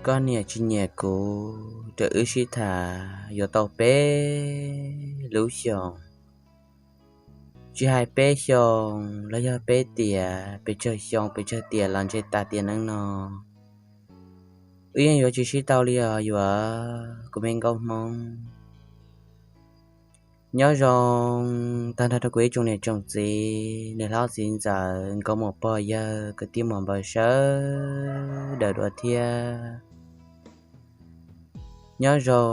Koj niam tsis nyiam kuv, rau wb sib tham yuav tau peb lub xyoos, tsis hais peb xyoos los yog peb tiam, pes tsawg xyoo pes tsawg tiam los ntshe tas tiam neej no wb yeej yuav tsis sib tau li os yuav kuv me nkauj Hmoob. Nyob zoo tag nrho rau kuv ib tsoom niam tsoom txiv, niam hlob txiv ntxawm, nkauj muam pog yawg, kwv tij muam npawg sawv daws dua thiab. Nyob zoo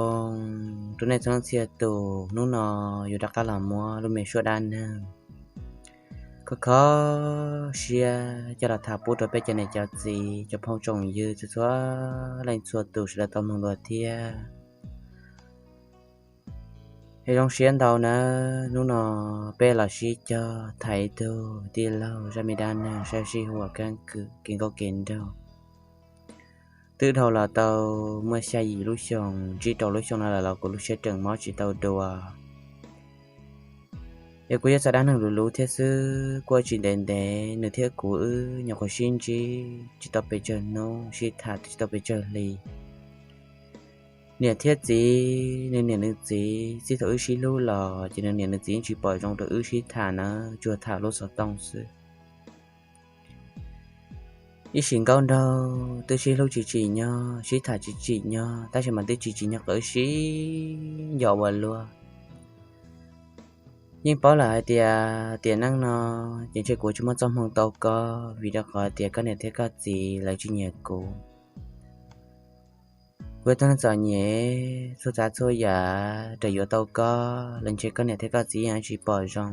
rau nej txhua leej txhia tus, hnub no yuav rov qab los muab lub me suab dab neeg kho kho siab coj los tham pub rau peb cov niam cov txiv, cov phooj tsoom ywg txhua txhua leej txhua tus sawv daws tau mloog dua thiab. Es zoo siab ntau nawb, hnub no peb los sib cog tham ib tug tij laug zaj me dab neeg sab sij huam keeb kwm kev nkauj kev nraug. Twb dhau los tau muaj xya yim lub xyoos, ntsib rau lub xyoo no lawm los kuv lub siab tseem mob tsis tau dua. Yog kuv yuav txog dab neeg luv luv thiab xwb, kuj tsis ntev ntev, nws thiab kuv wb nyuam qhuav sib ntsib tsis tau pes tsawg hnub, sib tham tsis tau pes tsawg hli. Niam thiab txiv, nws niam nws txiv txij thaum wb sib hlub los ces nws niam nws txiv yeej tsis pom zoo rau wb sib tham na, tsuas tham lub xov tooj xwb. Ib sim nkauj nraug twb sib hlub tsis tsim nyog, sib tham tsis tsim nyog, tab sis mas twb tsis tsim nyog kom wb sib nco ua luaj. Yeej paub lawm hais tias tiam neej no ces ntshe kuv tsis muaj txoj hmoo tau koj, vim rau qhov tias koj niam thiab koj txiv lawv tsis nyiam kuv. Kuv yog tus neeg txom nyem, txhua tsav txhua yam raws yuav tau koj los ntshe koj niam thiab koj txiv yeej tsis pom zoo.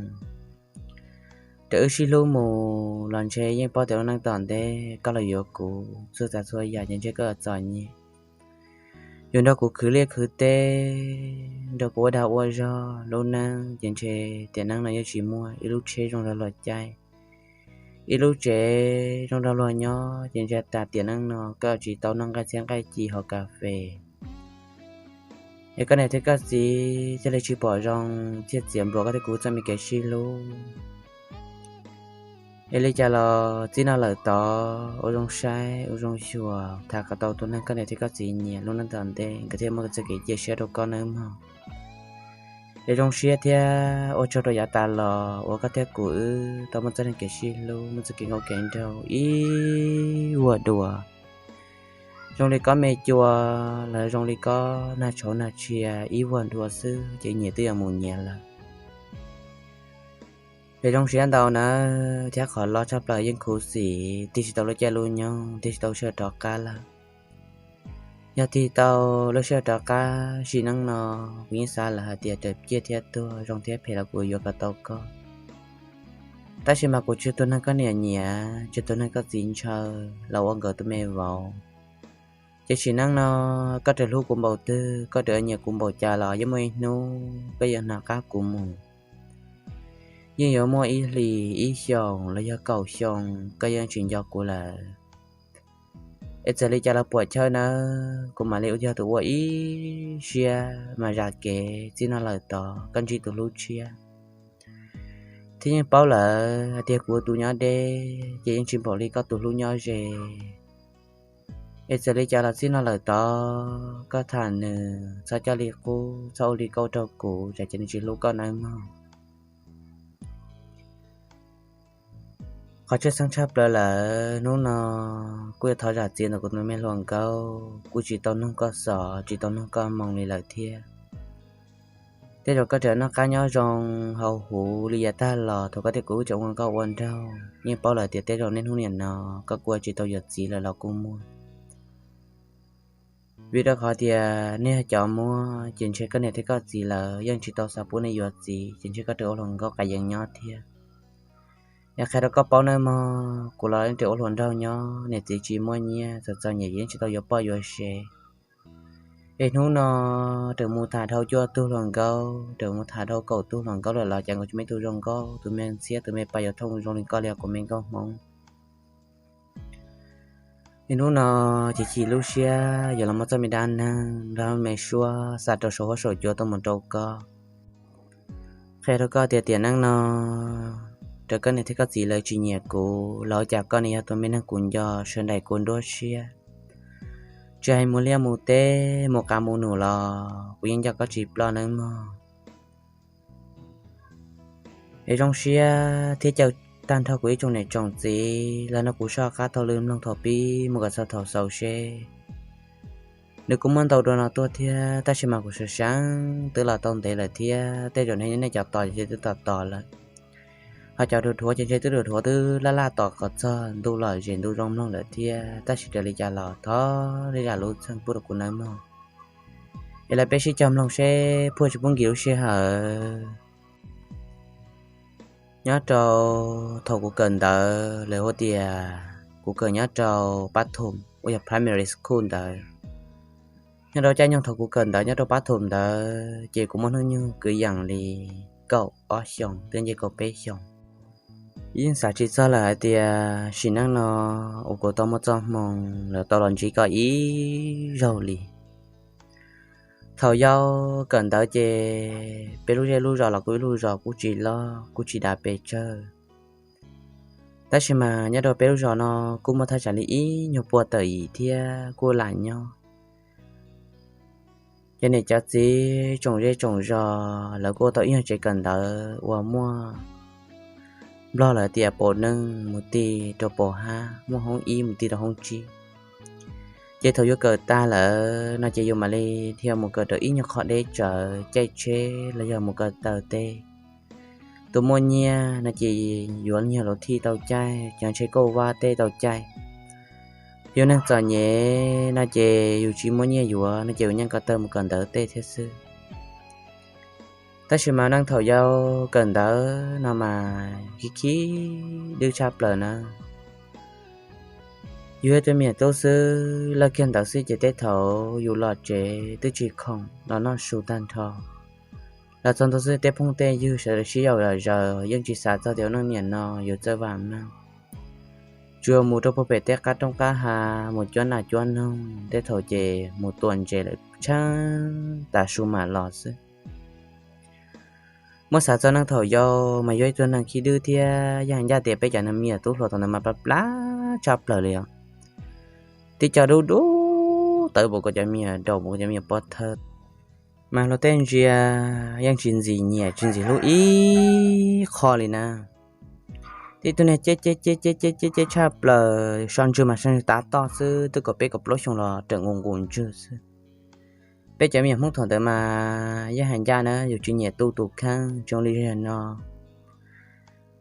Raws wb sib hlub mus los ntshe yeej paub tias lub neej tom ntej koj los yuav kuv, txhua tsav txhua yam ces ntshe koj yuav txom nyem. Yuav nrog kuv khwv liaj khwv teb, nrog kuv ua dag ua zog, lub neej ces ntshe tiam neej no yeej tsis muaj ib lub tsheb zoo rau luag caij, ib lub tsev zoo rau luag nyob, ces ntshe tas tiam neej no koj tsis tau noj nqaij txhiab nqaij ci hauv kas fes. Es koj niam thiab koj txiv thiaj li tsis pom zoo thiaj txiav npluam koj thiab kuv txoj me kev sib hlub. Es li cas los txij no lawm tod ua zoo saib ua zoo xyuas tham kom tau tus neeg koj niam thiab koj txiv nyiam, lub neej tom ntej nkawd thiaj muaj txoj kev cia siab rau koj nawb mog. Es zoo siab thiab ua tsaug rau yav tas los uas koj thiab kuv wb tau muaj txoj neeg kev sib hlub, muaj txoj kev nkauj kev nraug ib vuag dua. Zoo li kob me cua los zoo li kob nag tshauv nag tshia ib vuag dua xwb ces nyias twb yuav mus nyias lawm. Es zoo siab ntau nawb, thiab qhov loj tshaj plaws yeej khuv xim tig tsis tau lub caij lub nyoog, tig tsis tau sij hawm rov qab lawm. Yog tig tau lub sij hawm rov qab sim neej no, kuv yeej xav lawm hais tias raws ciaj thiab tuag, zoo thiab phem los kuv yuav kom tau koj. Tab sis mas kuv tsis yog tus neeg koj niam nyiam, tsis yog tus neeg koj txiv ntshaw los ua nkawd tus me vauv. Ces sim neej no koj raws hlub kuv npaum twg, koj raws nyiam kuv npaum cas los yeej muaj ib hnub koj yuav hnov qab kuv mus. Yeej yuav muaj ib hlis, ib xyoos los yog kaum xyoo koj yeej tsis nco kuv lawm. Es txawm li cas los puam chawj nawb, kuv mam li ua yog tus ua ib siab mas zam kev txij no lawm tod koj ntsib tus hlub tshiab. Thiab yeej paub lawm hais tias kuv tus nyob deb ces yeej tsis npaum li koj tus hlub nyob ze. Es txawm li cas los txij no lawm tod koj tham nws txhob coj li qub, txhob ua li kauj rau kuv, tsam ces nws tsis hlub koj nawb mog. Qhov tshwj xeeb tshaj plaws lawm hnub no kuj yuav thov zam txim ntawm kuv tus me hluas nkauj, kuj tsis tau nug koj xov, tsis tau nug koj moo li lawm thiab. Tej zaum koj tseem noj qab nyob zoo hauv huv li yav tag los thaum koj thiab kuv wb tseem ua nkauj ua nraug, yeej paub lawm tias tej zaum niaj hnub niam no koj kuj tsis tau yuav txiv lawm los kuj muaj. Vim rau qhov tias nej yog cov muaj ces ntshe koj niam thiab koj txiv lawv yeej tsis tau xav pub nej yuav txiv, ces ntshe koj raws ua hluas nkauj qas yees nyob thiab. Yog qhia rau koj paub nawb mog, kuv los yeej raws ua hluas nraug nyob, niam txiv tsis muaj nyiaj, txom txom nyem yeej tsis tau yuav poj yuav sev. Es hnub no raws mus tham dhau cuaj tug hluas nkauj, raws mus tham dhau kaum tug hluas nkauj lawm los cas nkawd tsis muaj ib tug zoo nkauj, tus me ntxhiab tus me pab yuav thooj zoo li koj li os kuv me nkauj Hmoob. Es hnub no ces chim lub siab yuav los muab txoj me dab neeg nrog me suab xa rau saum huab saum cua tuaj mus rau koj. Qhia rau koj tias tiam neej no raws koj niam thiab koj txiv lawv tsis nyiam kuv los ua cas koj nws yog tus me neeg kuv nco sawv daim kuv nruab siab. Tsis hais mus liaj mus teb, mus qav mus num los kuv yeej coj koj tsis ploj nawb mog. Es zoo siab thiab caw tag nrho kuv ib tsoom niam tsoom txiv los nrog kuv soj qab thaum lwm mloog thaum pib mus kom txog thaum xaus seb. Nws kuj muab ntau dua no tuaj thiab, tab sis mas kuv sawv seev twb los tau ntev lawm thiab, tej zaum nej cov tos ces twb tos tos lawm, ho cov dhuav dhuav ces ntshe twb dhuav dhuav twb laj laj tos kom txog ntuj lom zem ntuj zoo mloog lawm thiab. Tab sis raws li cas los thov zam lub txim pub rau kuv nawb mog. Es lawv peb sib cog mloog seb puas tsis pub nkim lub sij hawm. Nyob rau thaum kuv kawm ntawv, lawv hu tias kuv kawm nyob rau pab thum uas yog primary school ntawd. Nyob rau caij nyoog thaum kuv kawm ntawv nyob rau pab thum ntawd ces kuv muaj hnub nyoog kwv yees li kaum ob xyoos twb nce kaum peb xyoos. Yeej xav tsis txog lawm hais tias sim neej no uas kuv tau muaj txoj hmoo lawv tau los ntsib koj ib zaug li. Thaum yau kawm ntawv ces peb lub zej lub zos los kuj ib lub zos kuj tsis loj kuj tsis dav pes tsawg, tab sis mas nyob rau peb lub zos no kuj muaj thaj tsam li ib nyuag pua tawm yim thiab kuj lam nyob. Ces niam cov txiv tsoom zej tsoom zos lawv kuj ua tau ib nyuag tsev kawm ntawv uas muaj nplog lawv tias paus neej mus ti rau paus hab, muaj hoob ib mus ti rau hoob tsib. Ces thaum yuav kawm tag lawm no ces yus mam li dhia mus kawm rau ib nyuag qhov deb tsawv caij tsheb los yog mus ko taw teb. Tus muaj nyiaj no ces yuav nyuag luv thij tau caij, cov ntshe kauj vab tej tau caij. Yus neeg txom nyem no ces yus tsis muaj nyiaj yuav no ces yus nyeej ko taw mus kawm ntawv tej thiab xwb. Tab sis mas neej thaum yau kawm ntawv no mas khib khib dwb tshaj plaws na. Yus yog tus me nyuam tub xwb, lawv kiag ntawd xwb ces tej thaum yus los tsev twb tsis khoom los noj su tag nrho. Los txog ntua xwb tej phooj tej ywg sawv daws sib yaum zom zaws, yeej tsis xav txog tias ua neej niam no yus txawj vam meej. Tsuas mus rau puag pem tej qab roob qab hav mus cuab nas cuab noog, tej thaum ces mus tua ntses lawm tsheej tas su mam los xwb. Muab xav txog neej thaum yau mas yog ib tug neeg khib dwb thiab, yeej hais ncaj tias peb cov neeg me nyuam tub hluas thaum ntawd mas plab plab tshaj plaws li os. Tib co dub dub tawv npaum kuv cov me nyuam daum, npaum kuv cov me nyuam pov thawj. Mas luag tej ntsia yeej tsis ntxim nyiam tsis ntxim hlub ib qho li na. Tib tug niag ceb ceb ceb ceb ceb ceb ceb tshaj plaws, so ntswg mas so ntswg tav toj xwb, twb kaum peb kaum plaub xyoo los raws nqus nqus ntswg xwb. Peb cov me nyuam Hmoob thaum ntawd mas yeej hais ncaj na, yus tsis nyiam tu tus kheej zoo li yog no.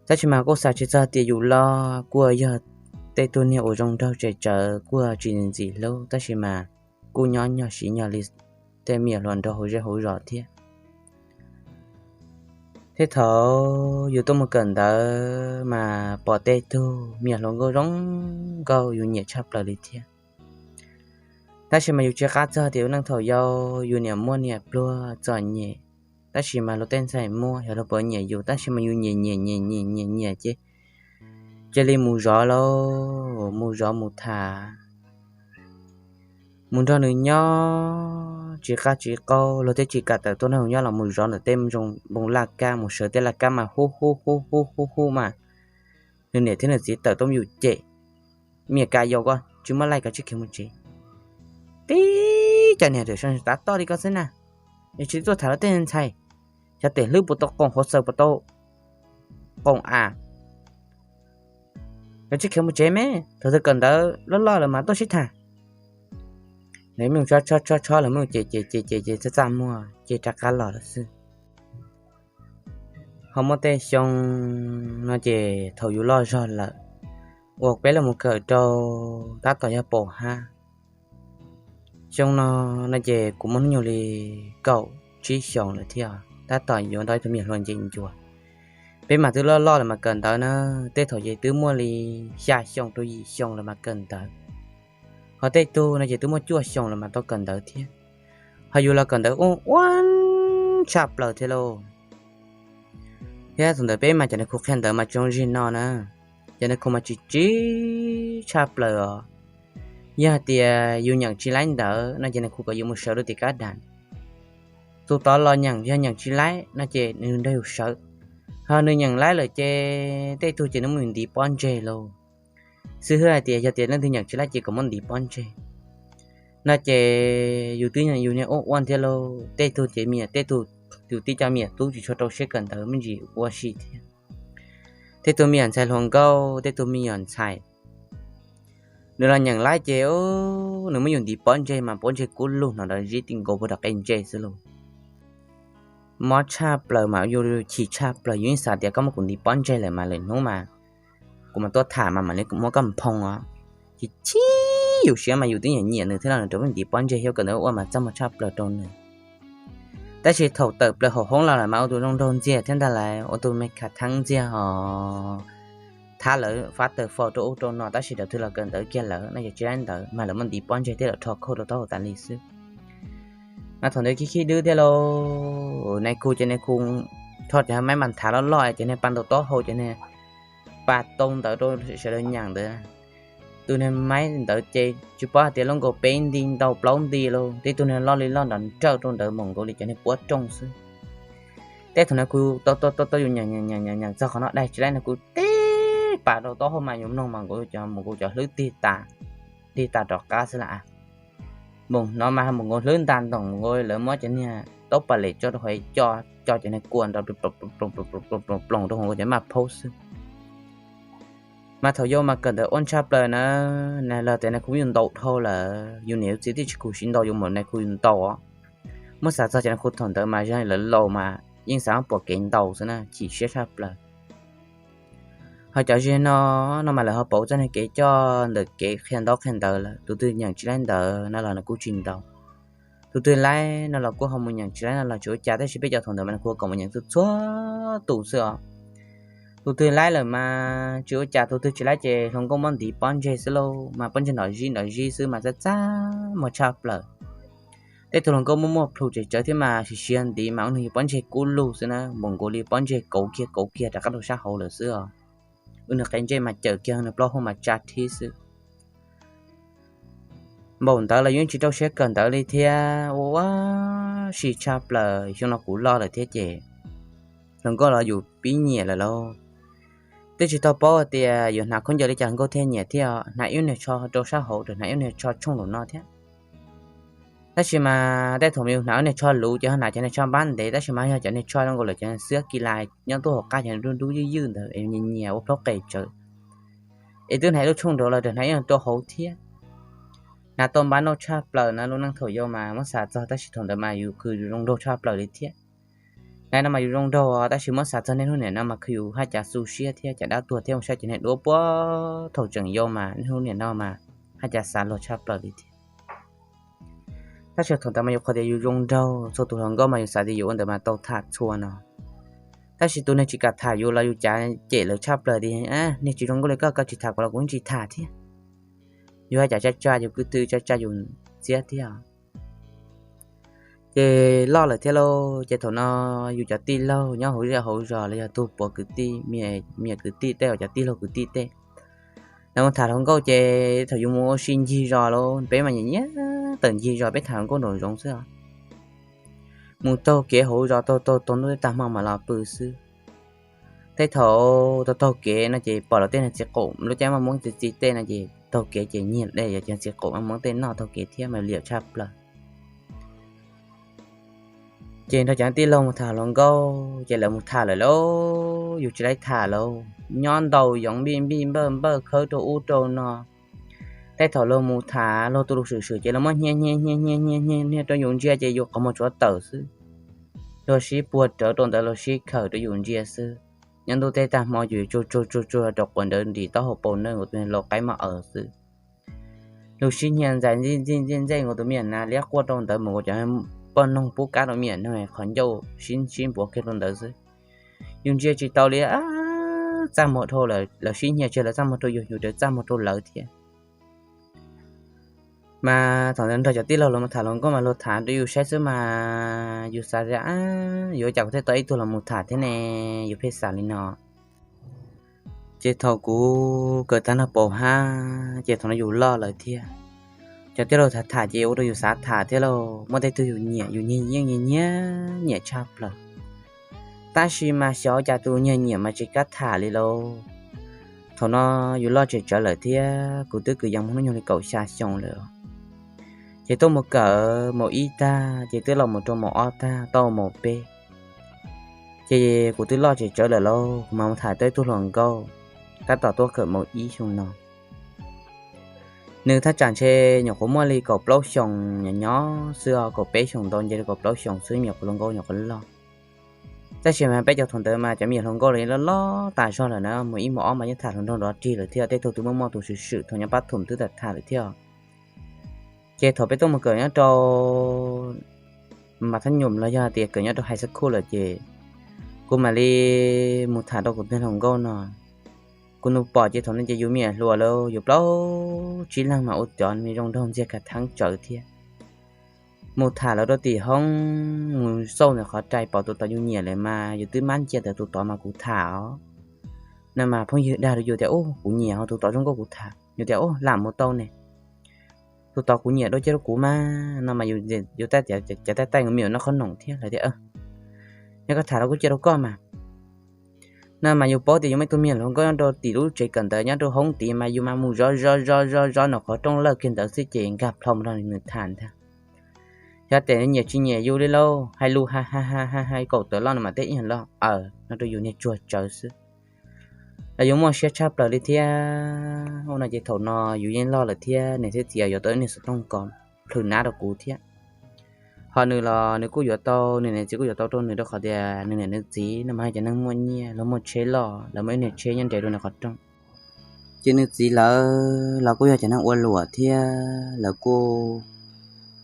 Tab sis mas kuj xav tsis txog tias yus loj kuj yog tej tug niag uas zoo nraug tsem tsawv kuj tsis ntxim hlub, tab sis mas kuj nyob nyog siv nyog li tej me nyuam hluas nraug hauv zej hauv zos thiab. Thiab thaum yus tuaj mus kawm ntawv mas pom tej tug me nyuam hluas nkauj zoo nkauj yus nyiam tshaj plaws li thiab. Tab sis mas yus tsis qab txog tias yus neej thaum yau yus niam muaj niam pluag txom nyem, tab sis mas luag tej ntxhais muaj, yog luag puas nyiam yus, tab sis mas yus nyiam nyiam nyiam nyiam nyiam nyiam ces cia li mus zov lauj, mus zov mus tham, mus nrog nws nyob tsis qab tsis qaug, luag twb tsis kam tawm tuaj nrog nws nyob los mus zov ntawm tej zoo npoo laj kab, mus sawv tej laj kab mas hu hu hu hu hu hu mas nws niam thiab nws txiv tawm tuaj mus yus cem, me nyuam ka yau koj tsis muaj laij koj tsis khiav mus tsev. Tib cov niag tam so tav toj li koj xwb na, es tsis tuaj tham luag tej ntxhais, xyov tes hlwb puas tau qoom hauv xaws puas tau qoom av, koj tsis khiav mus tsev me, thaum twg kawm ntawv loj loj lawm mas tuaj sib tham. Lawv me nyuam tsho tsho tsho tsho, lawv me nyuam ces ces ces ces ces txaj txaj muag ces rov qab los lawm xwb. Ho muaj tej xyoo no ces thaum yus loj zog lawm, uas peb los mus kawm rau tab tom yog paum hab. Xyoo no no ces kuv muaj hnub nyoog li kaum tsib xyoos lawm thiab, tab tom yuav ntau ib tug me nyuam hluas ncees ncua. Peb mas twb loj loj lawm mas kawm ntawv na, tej thaum ces twb muaj li xya xyoo rau yim xyoo lawm mas kawm ntawv. Ho tej tug no ces twb muaj cuaj xyoo lawm mas tau kawm ntawv thiab. Ho yus los kawm ntawv ua ua tshaj plaws thiab lauj. Thiab thaum ntawd peb mas cov niag khu qhia ntawv mas tsis zoo zig no na, cov niag khu mas tsis tsis tshaj plaws os. Yog hais tias yus nyeem tsis laib ntawv no ces niag khu kom yus mus sawv rau tim kab dam. Tus tod los nyeem, yog nyeem tsis laib no ces nws nrog yus sawv. Ho nws nyeem laib lawm ces tej tug ces nws muab yus ntiv pob ntseg lauj. Xib hwb hais tias yog tias leej twg nyeem tsis laib ces kom muab ntiv pob ntseg. No ces yus twb yus niag ua ua thiab lauj, tej tug ces me nyuam, tej tug, yus tib co me nyuam tub tsis tshua rau siab kawm ntawv me ntsis ua si thiab. Tej tug me nyuam ntxhais hluas nkauj, tej tug me nyuam ntxhais, nws los nyeem laib ces nws muab yus ntiv pob ntseg mas pob ntseg kub lug no nrov zib ti nkaus puag rov qe ntse xwb lauj. Mob tshaj plaws mas yus chim tshaj plaws, yus yeej xav tias koj muab kuv ntiv pob ntseg lawm mas lwm hnub mas kuv mam tuaj tham mas mam li muab koj nphoo os. Ces chim yus siab mas yus twb nyiam nyiam nws thiab los nws rov muab ntiv pob ntseg thiab kawm ntawv ua mas txaj muag tshaj plaws rau nws. Tab sis thaum tawm plaws hauv hoob los lawm mas ua tus zoo nraug ntxiag thiab ntag lauj, ua tus me khav theeb ntxiag hos thab lawv fab taws fo rau ub rau no, tab sis daim twg los kawm ntawv kiag lawm no ces tsis laib ntawd mas lawv muab ntiv pob ntseg thiab lawv rho khauj rau taub hau tas li xwb. Mas thaum ntawd khib khib dwb thiab lauj, nais khu ces nais khu rho cov maib npas thav loj loj ces niag pa ntaus taub hau ces niag pa tau ntawv rau sawv daws nyeem ntawd. Tus niag maib ntawd ces tsis paub hais tias lub nkaus peb nti ntau plaub nti lauj, tej tug niag loj li loj nrov nrawj rau ntawd npaum nkaus li cov niag puab rooj xwb. Tej thaum nais khu tau tau tau yus nyeem nyeem txog qhov no daig tsis laib nais khu tib pas rau taub hau mas yus mloog mas nkaus cov, nkaus cov hlwb tig tas, tig tas rov qab xwb lawm. Npaum no mas npaum nkaus hlwb nta ntoos nkaus lawv muab cov niag taub pas lem tso rau hauv co, co cov niag kua nrov ploos rau hauv nkaus cov maj phaub xwb. Mas thaum yau mas kawm ntawv ua tshaj plaws na, los tias nais khu muab yus ntaus dhau lawm, yus niam yus txiv twb tsis khuv xim ntaus yus mas nais khu yus ntaus os. Muab xav txog cov nais khu thaum ntawd mas zog lawv laus mas yeej xav muab pom kev ntaus xwb na, chim siab tshaj plaws. Ho cov zig no, no mas lawv ho pauv txoj niag kev coj ntawm kev qhia ntaub qhia ntawv lawm, tus twg nyeem tsis laib ntawd no los nws kuj tsis ntaus. Tus twg laib no los kuj ho mus nyeem, tsis laib no los tsis ua cas, tab sis peb cov thaum ntawd mas nais khu kom mus nyeem txhua txhua tus xwb os. Tus twg laib lawm mas tsis ua cas, tus twg tsis laib ces hluas nkauj muab ntiv pob ntseg xwb lauj, mas pob ntseg nrov zib nrov zib xwb mas txaj txaj muag tshaj plaws. Tej tug hluas nkauj muaj muaj plhus tseem tsawv thiab mas siav siav ntiv mas ua nws yog pob ntseg kub lug xwb na, npaum nkaus li pob ntseg kauv kiag kauv kiag rov qab rau sab hauv lawm xwb os. Ua nws qe ntsej mas cawm kiag nws plaub hau mas tsa thib xwb. Npaum ntawd los yus yeej tsis rau siab kawm ntawv li thiab, ua ua si tshaj plaws. Xyoo no kuv loj lawm thiab ces hluas nkauj los yus pib nyiam lawm lauj. Twb tsis tau paub tias yuav hnav khaub ncaws li cas hluas nkauj thiaj nyiam thiab, hnav ib niag tsho rau sab hauv, rau hnav ib niag tsho tshooj laum no thiab. Tab sis mas tej thaum mas yus hnav ib niag tsho luv ces ho hnav cov niag tsho npab ntev, tab sis mas yog cov niag tsho zoo nkaus lawm cov niag xwb kis las nyob tuaj hauv qab cov niag dub dub ywj ywj ntawd es nyias nyias ua plaub qes tsawv. Es twb hnav ib lub tshooj nraud los rau hnav ib niag rau hauv thiab. Hnav tau npab noj tshaj plaws na, lub neej thaum yau mas muab xav txog tab sis thaum ntawd mas yus khwv yus zoo nraug tshaj plaws li thiab. Hnav no mas yus zoo nraug tab sis muab xav txog niaj hnub niam no mas khwv yus haj cav xu siab thiab cav dab tuag thiab, ua saib cov niag duab puag thaum tseem yau mas niaj hnub niam no mas haj cav xav luag tshaj plaws li thiab. Tab sis thaum ntawd mas yus qhov tias yus zoo nraug, txhua tus hluas nkauj mas yus xav tias yus ua ntawd mas tau tham txhua no. Tab sis tus neeg tsis kam tham yus los yus cav cem lawv tshaj plaws tias, niag tsis zoo nkauj li koj, koj tsis tham kuv los kuv yeej tsis tham thiab. Yus haj cav tsa tsa yus kwv tw, tsa tsa yus txiab thiab. Ces loj lawm thiab lauj, ces thaum no yus cov tij laug nyob hauv zej hauv zos los yog tug puav kwv tij, me nyuam kwv tij tej, cov tij laug kwv tij tej, lawv mus tham hluas nkauj ces thaum yus mus ua si ncig zos lauj, peb mas nyiam nyiam tawm ncig zos peb tham hluas nkauj nraum zoov xwb os. Mus taug kev hauv zos taug taug taug ntuj tag hmo mam los pw xwb. Tej thaum taug taug kev no ces pom lawv tej niag txiv qaum lub caij maj muab txi txiv tej no ces taug kev ces nyiag de yov cov txiv qaum maj muab tej noj taug kev thiab mas liam tshaj plaws. Ces nrog cov tij laug mus tham hluas nkauj ces lawv mus tham lawm lauj, yus tsis laib tham lauj, nyob ntaus yoov npij npij npawj npawj khawb rau ub rau no. Tej thaum luag mus tham luag tus lus swm swm ces luag muab hnia hnia hnia hnia hnia hnia rau yus ntsia ces yus qhov muag tsuav tawm xwb. Luag sib puag rawv rau ntawd, luag sib khawm rau yus ntsia xwb. Nyob ntuj tej tag hmo yus tsuag tsuag tsuag tsuag rau quav nrawv nrim taub hau paus nawj nkaus tus niag lau qaib maj awm xwb. Luag sib hnia ntxais ntxij ntxij ntxij ntxej nkaus tus me nyuam nas liab quaj rau ntawd mus nkaus cov poj noog pub kab rau me nyuam noog qhov ncauj sib sib npuav kiag rau ntawd xwb. Yus ntsia tsis tau li, txaj muag dhau lawm, lawv sib hnia tsis lawv txaj muag rau yus, yus raws txaj muag rau lawv thiab. Mas thaum ntawd nrog cov tij laug los mus tham hluas nkauj mas luag tham rau yus saib xwb mas yus xav tias, yuav ua cas kuv thiaj tau ib tug los mus tham thiab ne, yus pheej xav li no. Ces thaum kuv kawm tag nrho paum hab ces thaum no yus loj lawm thiab. Cov tij laug tham tham ces ua rau yus xav tham thiab lauj, muaj tej tug yus nyiam, yus nyiag yeej nyiag nyiam tshaj plaws. Tab sis mas xyov cas tus nyiag nyiam mas tsis kam tham li lauj. Thaum no yus loj tsis tsawg lawm thiab, kuv twb kwv yees muaj hnub nyoog li kaum xya xyoo lawm. Ces tuaj mus kawm mus ib tag ces twb los mus rau mus ob tag tau mus peb. Ces kuv twb loj tsem tsawv lawm lauj, kuv mas mus tham tau ib tug hluas nkauj tab tom tuaj kawm mus ib xyoo no. Nws thaj tsam ntshe nyuam qhuav muaj li kaum plaub xyoos nyob xwb, kaum peb xyoos ntau nce rau kaum plaub xyoos xwb, nyuam qhuav hluas nkauj nyuam qhuav loj. Tab sis mas peb cov thaum ntawd mas cov me nyuam hluas nkauj los loj loj tas zog lawm na, mus ib mus ob mas yeej tham hluas nraug nrov rig lawm thiab, tej tug twb muaj muaj tus swm swm thaum nyob pab thum twb tham tham lawm thiab. Ces thaum peb tuaj mus kawm nyob rau mas thab nyum los yog tias kawm nyob rau high school lawm ces kuv mam li mus tham rau kuv tus hluas nkauj no. Kuv nus pom ces thaum no ces yus me nyuam hluas lawm, yus plaub tsib leeg mas ua cov me zoo nraug ntxiag kav theeb tsawv thiab. Mus tham lawv rau tim hoob, mus xauj ntawm qhov rai pom tus tod yus nyiam lawm mas yus twb mab cia ntawm tus tod mas kuv tham os. No mas phooj ywg dag rau yus tias, Ub, kuv nyiam ho tus tod zoo nkauj kuv tham. Yus tias, Ub, lam mus tau ne. Tus tod kuv nyiam dua cia rau kuv mas. No mas yus, yus taij, cov taij taij me nyuam noj qhob noom thiab lawv tias, Yog koj tham los kuj cia rau koj mas. No mas yus paub tias yus muaj ib tug me nyuam hluas nkauj nyob rau tim lub tsev kawm ntawv nyob rau hoob tid mas yus mas mus zov zov zov zov zov nws qhov rooj lawj kiag ntawd xwb ces nkag plho mus nrog nws tham ntag. Xyov tes nyiam tsis nyiam yus li lauj, hais lus ha ha ha ha hais kaum tawm loj no mas tej ib yam loj aws no rau yus niag tsuag tsawv xwb. Los yus muaj siab tshaj plaws li thiab. Ua no ces thaum no yus yeej loj lawm thiab, nws thiaj txiav yuav tau ib niag xov tooj ko plhws nab rau kuv thiab. Ho nws los nws kuj yuav tau, nws niam txiv kuj yuav tau rau nws rau qhov tias nws niam nws txiv no mas yog cov neeg muaj nyiaj, luag muaj tsheb loj, lawv muaj ib niag tsheb nyob nres rau nws qhov rooj. Ces nws txiv lawv los kuj yog cov neeg ua luam thiab, lawv kuj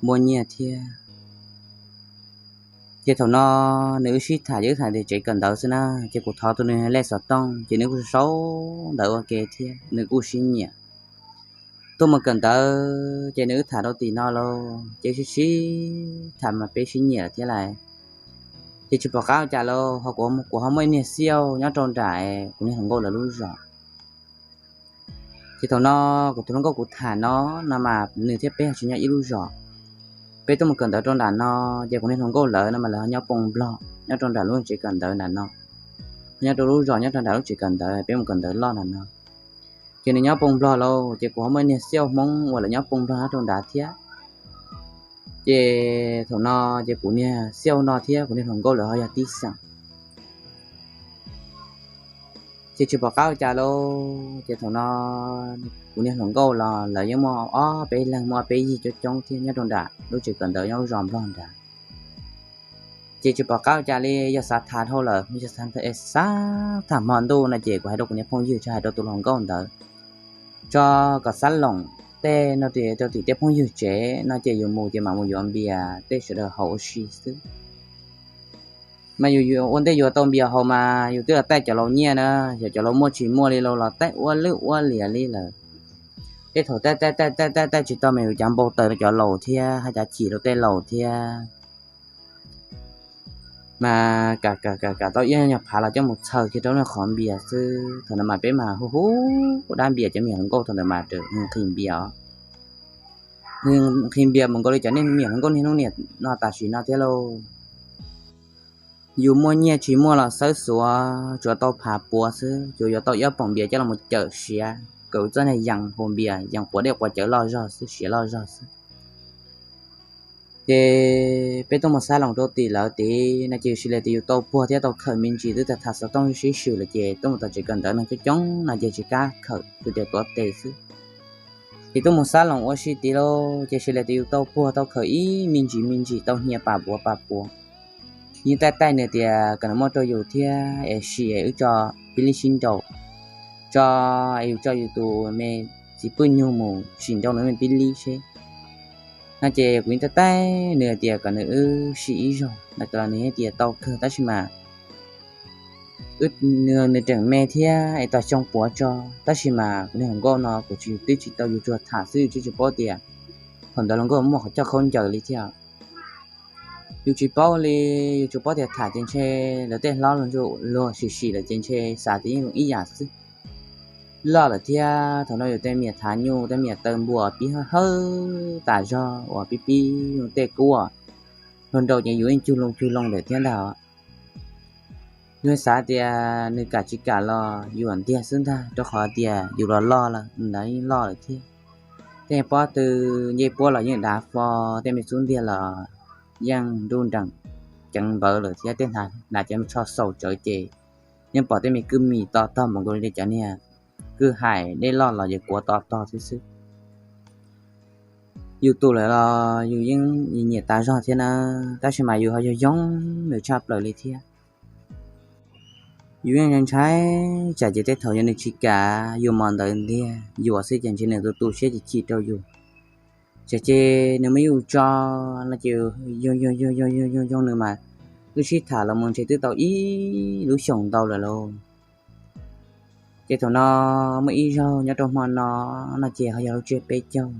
muaj nyiaj thiab. Ces thaum no nws wb sib tham ces wb tham tias tsev kawm ntawv xwb na, ces kuv thov tus nws lej xov tooj ces nws kuj sau ntawv ua ke thiab nws kuj sib nyiam. Tuaj mus kawm ntawv ces nws wb tham rau tim no lauj, ces sib sib tham mas peb sib nyiam thiab lawm. Ces tsis pom qab ua cas lauj, ho kuv ho muaj ib niag xiauj nyob rau nram kuv niag hluas nkauj lawv lub zos. Ces thaum no kuv tus hluas nkauj kuv tham no, no mas nws thiab peb ho tsis nyob ib lub zos. Peb tuaj mus kawm ntawv rau nram no, ces kuv niag hluas nkauj lawv no mas lawv ho nyob Poo Nplog, nyob rau nram lub tsev kawm ntawv nram no. Nyob rau lub zos nyob rau nram lub tsev kawm ntawv peb mus kawm ntawv loj nram no. Ces nws nyob Poo Nplog lauj, ces kuv ho muaj ib niag xiauj Hmoob uas lawv nyob Poo Nplog nyob rau nrad thiab. Ces thaum no ces kuv niag xiauj no thiab kuv niag hluas nkauj lawv ho yog tib xeem. Ces tsis pom qab ua cas lauj, ces thaum no kuv niag hluas nkauj los lawv yeej muaj ob peb leeg, muaj ob peb yig coob coob thiab nyob rau nram lub tsev kawm ntawv nyob lub zos Nplog nrad. Ces tsis pom qab ua cas li, yog xav tham dhau lawm, yog xav tham hmo ntuj no ces kuv hais rau kuv niag phooj ywg tso, hais rau tus hluas nkauj ntawd tso kom xab loos tej no rau tim tej phooj ywg tsev no ces yus mus ces mam mus yuav npias tej sawv daws haus ua si xwb. Mas yus ua ntej yuav tau npias haus mas yus twb los taij cov laus nyiaj na, yog cov laus muaj tsis muaj li lauj los taij ua lwj ua liam li lawm. Tej thaum taij taij taij taij taij taij tsis tau mas yus cav npau taws rau cov laus thiab hais cav chim rau tej laus thiab. Mas kam kam kam kam tau ib nyuag phav los coj mus txhaws kiag rau qhov npias xwb. Thaum ntawd mas peb mas hu hu dab npias, cov me nyuam hluas nkauj thaum ntawd mas nqhis npias os. Nqhis npias mus nkaus li cov me nyuam hluas nkauj niaj hnub niam no tam sim no thiab lauj. Yus muaj nyiaj tsis muaj los xawb xuav, tsuav tau phav puav xwb, tsuav yuav tau ib poom npias coj los cawm siav, kawm txoj niag yees hau npias, yees quav dej quav cawv loj zog xwb, siav loj zog xwb. Ces peb tuaj mus xab loos rau tim lawv tid no ces yus sis li tias yus tau puag thiab tau khawm me ntsis twb tham xov tooj sib swm lawm ces tuaj mus tom tsev kawm ntawv neeg coob coob no ces tsis kam khawm, tus tias tuav tes xwb. Ces tuaj mus xab loos ua si tid lauj, ces sis li tias yus tau puag tau khawm ib me ntsis me ntsis tau hnia pam puav pam puav. Yeej taij taij nws tias kom nws muab rau yus thiab es sim es wb tso pib lib sib nraus, tso es yus tso yus tus me txiv pwj nyug mus sim nraus nws me pib lib seb. No ces kuv yeej taij taij nws tias kom nws wb sim ib zaug no los nws yeej tias tau kawg tab sis mas nws tseem me thiab es tos xyoo puav tso, tab sis mas kuv niag hluas nkauj no kuv tsis, twb tsis tau, yus tsuas tham xwb, yus tsis paub tias thaum ntawd hluas nkauj muaj qhov coj khaub ncaws li thiab. Yus tsis paub li, yus tsuas paub tias tham ces ntshe lawv tej hlob luag sim sim lawm ces ntshe xav tias yeej zoo ib yam xwb. Loj lawm thiab thaum no yus tej me nyuam thav nyuj tej me nyuam taw npua pib hawb hawb tas zog uas pib pib tej kub, luag nraus ces yus yeej cug loo cug loo ntawm thiab ntag. Yus xav tias nws kam tsis kam los yus ntiag xwb ntag, rau qhov tias yus los loj lawm, nws yeej loj lawm thiab. Tej pob tw ncej puab los yeej dav fo, tej me xub ntiag los yeej nruj nreem ceev npawv lawm thiab tej hnav cov me tsho xaus tsawv ces yeej pom tej me kwj mis to tog npaum nkaus li cov niag kwj haim dej loj los yeej kuav to tog thiab xwb. Yus tus lawm los yus yeej nyiam tas zog thiab na, tab sis mas yus ho yog yoo nws tshaj plaws li thiab. Yus yeej ntshai tsam ces tej thaum yog nws tsis kam yus mos ntawd ntiag yuam xwb ces ntshe nws tus tu siab ces chim rau yus. Tsam ces nws muab yus tso no ces yus yog yog yog yog yog yog yog nws mas wb sib tham los mus ntshe twb tau ib lub xyoos ntau lawm lauj. Ces thaum no muaj ib zaug nyob rau hmo no, no ces ho yog lub tsiab peb caug,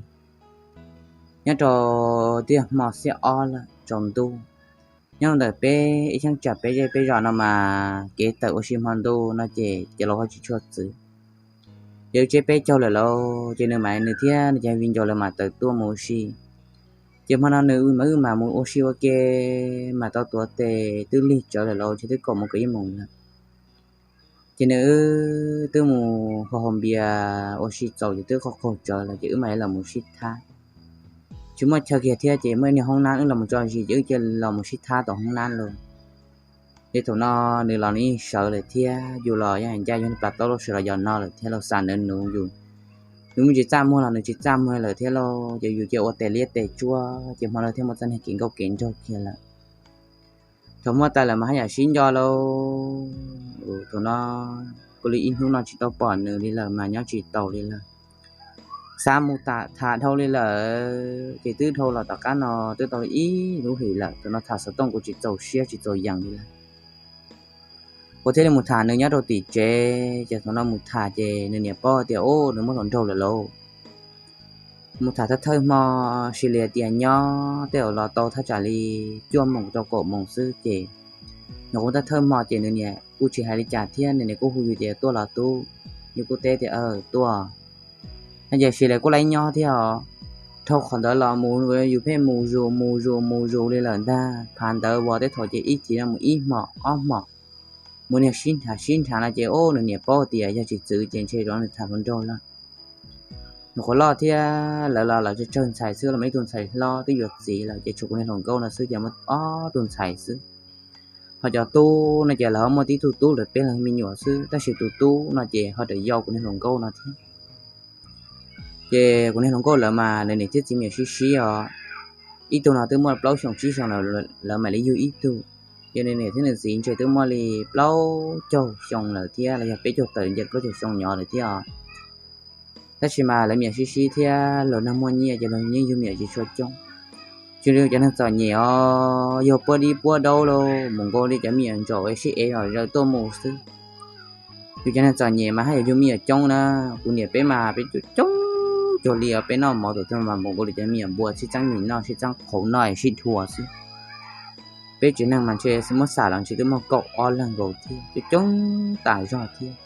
nyob rau tiaj hmo xiab ob lawm tsaus ntuj. Nyob ntawm peb ib cheeb tsam peb zej peb zos no mas kev tawm ua si hmo ntuj no ces cov laus ho tsis tshua txwv. Yog lub tsiab peb caug lawm lauj ces nws mas nws thiab nws cov viv ncaus lawv mam tawm tuaj mus ua si. Ces hmo no nws mas wb mam mus ua si ua ke, mas tau tuav tes twb lig tsawv lawm lauj, ces twb kaum moos kaum ib moos lawm. Ces nws wb twb mus haus haus npias ua si txaus ces twb qaug qaug tsawv lawm ces wb mam li los mus sib thab. Tsis muaj chaw kiag thiab ces muaj ib niag hoob nab wb los mus tso zis ces wb cia los mus sib thab tom hoob nab lauj. Ces thaum no nws los nws yeej sawv lawm thiab yus los yeej ncaj yog plas taub lub sawv los yos no lawm thiab los xav nws nuv yus. Nws muaj tsis txaj muag los nws tsis txaj muag lawm thiab lauj, ces yus cia ua tes liab tes tsuab ces hmo no thiaj muaj txoj niag kev nkauj kev nraug kiag lawm. Thaum muaj tas lawm mas haj yam sib nco lauj. Thaum no kuj li ib hnub no tsis tau pom nws li lawm mas nyob tsis taus li lawm. Xav mus tham dhau li lawm ces twb dhau los tom qab no twb tau li ib lub hlis lawm, thaum no tham xov tooj kuj tsis txaus siab tsis txaus yees li lawm. Kuv thiaj li mus tham nws nyob rau tim tsev, ces thaum no mus tham ces nws niam paub tias ub nws muaj hluas nraug lawm lauj. Mus tham thawj thawj hmo, sis li tias nyob tej zaum los tau thaj tsam li cuaj moos rau kaum moos xwb ces nyuam qhuav thawj thawj hmo ces nws niam kuj tsis hais li cas thiab, nws niam kuj hu yus tias tuaj los tub, yus kuj teb tias tuaj. No ces sis li kuj laib nyob thiab os. Dhau qhov ntawd los mus yus pheej mus zus mus zus mus zus li lawm ntag, phav ntawd vos tej thaum ces ib thiv no mus ib hmos ob hmos, mus niag sib nrhav sib nrhav no ces ub nws niam paub tias yog tsis txwv ces ntshe rov nws tham hluas nraug lawm. Nyuam qhuav loj thiab lawv los lawv tsawg tsawg ntxhais xwb, los mas ib tug ntxhais hlob twb yuav txiv lawm ces tshuav kuv niag hluas nkauj no xwb ces muaj ob tug ntxhais xwb. Ho cov tub no ces lawv ho muaj tib tug tub lawv peb leeg me nyuam xwb, tab sis tus tub no ces ho raws yau kuv niag hluas nkauj no thiab. Ces kuv niag hluas nkauj lawv mas nws niam thiab txiv me nyuam sib sib os, ib tug no twb muaj plaub xyoos tsib xyoos lawv mam li yug ib tug. Ces nws niam thiab nws txiv ntshe twb muaj li plaub caug xyoo lawm thiab los yog peb caug tawm nce plaub caug xyoo nyob lawm thiab os. Tab sis mas lawv me nyuam sib sib thiab luag neeg muaj nyiaj ces luag yeej yug me nyuam tsis tshua coob. Tsis li cov neeg txom nyem os, yog puab dib puab daub lauj, mus nkaus li cov me nyuam ntsaum sib ev zom zaws tuaj mus xwb. Yus cov neeg txom nyem mas haj yam yug me nyuam coob na. Kuv niam peb mas peb coob coob cuag li os, peb noj mov tus twg mas mus nkaus li cov me nyuam npua sib txeeb mis noj sib txeeb qhauv noj sib dhua xwb. Peb tsev neeg mas ntshe muab xam los ntshe twb muaj kaum ob leeg nkaus thiab, coob coob tas zog thiab.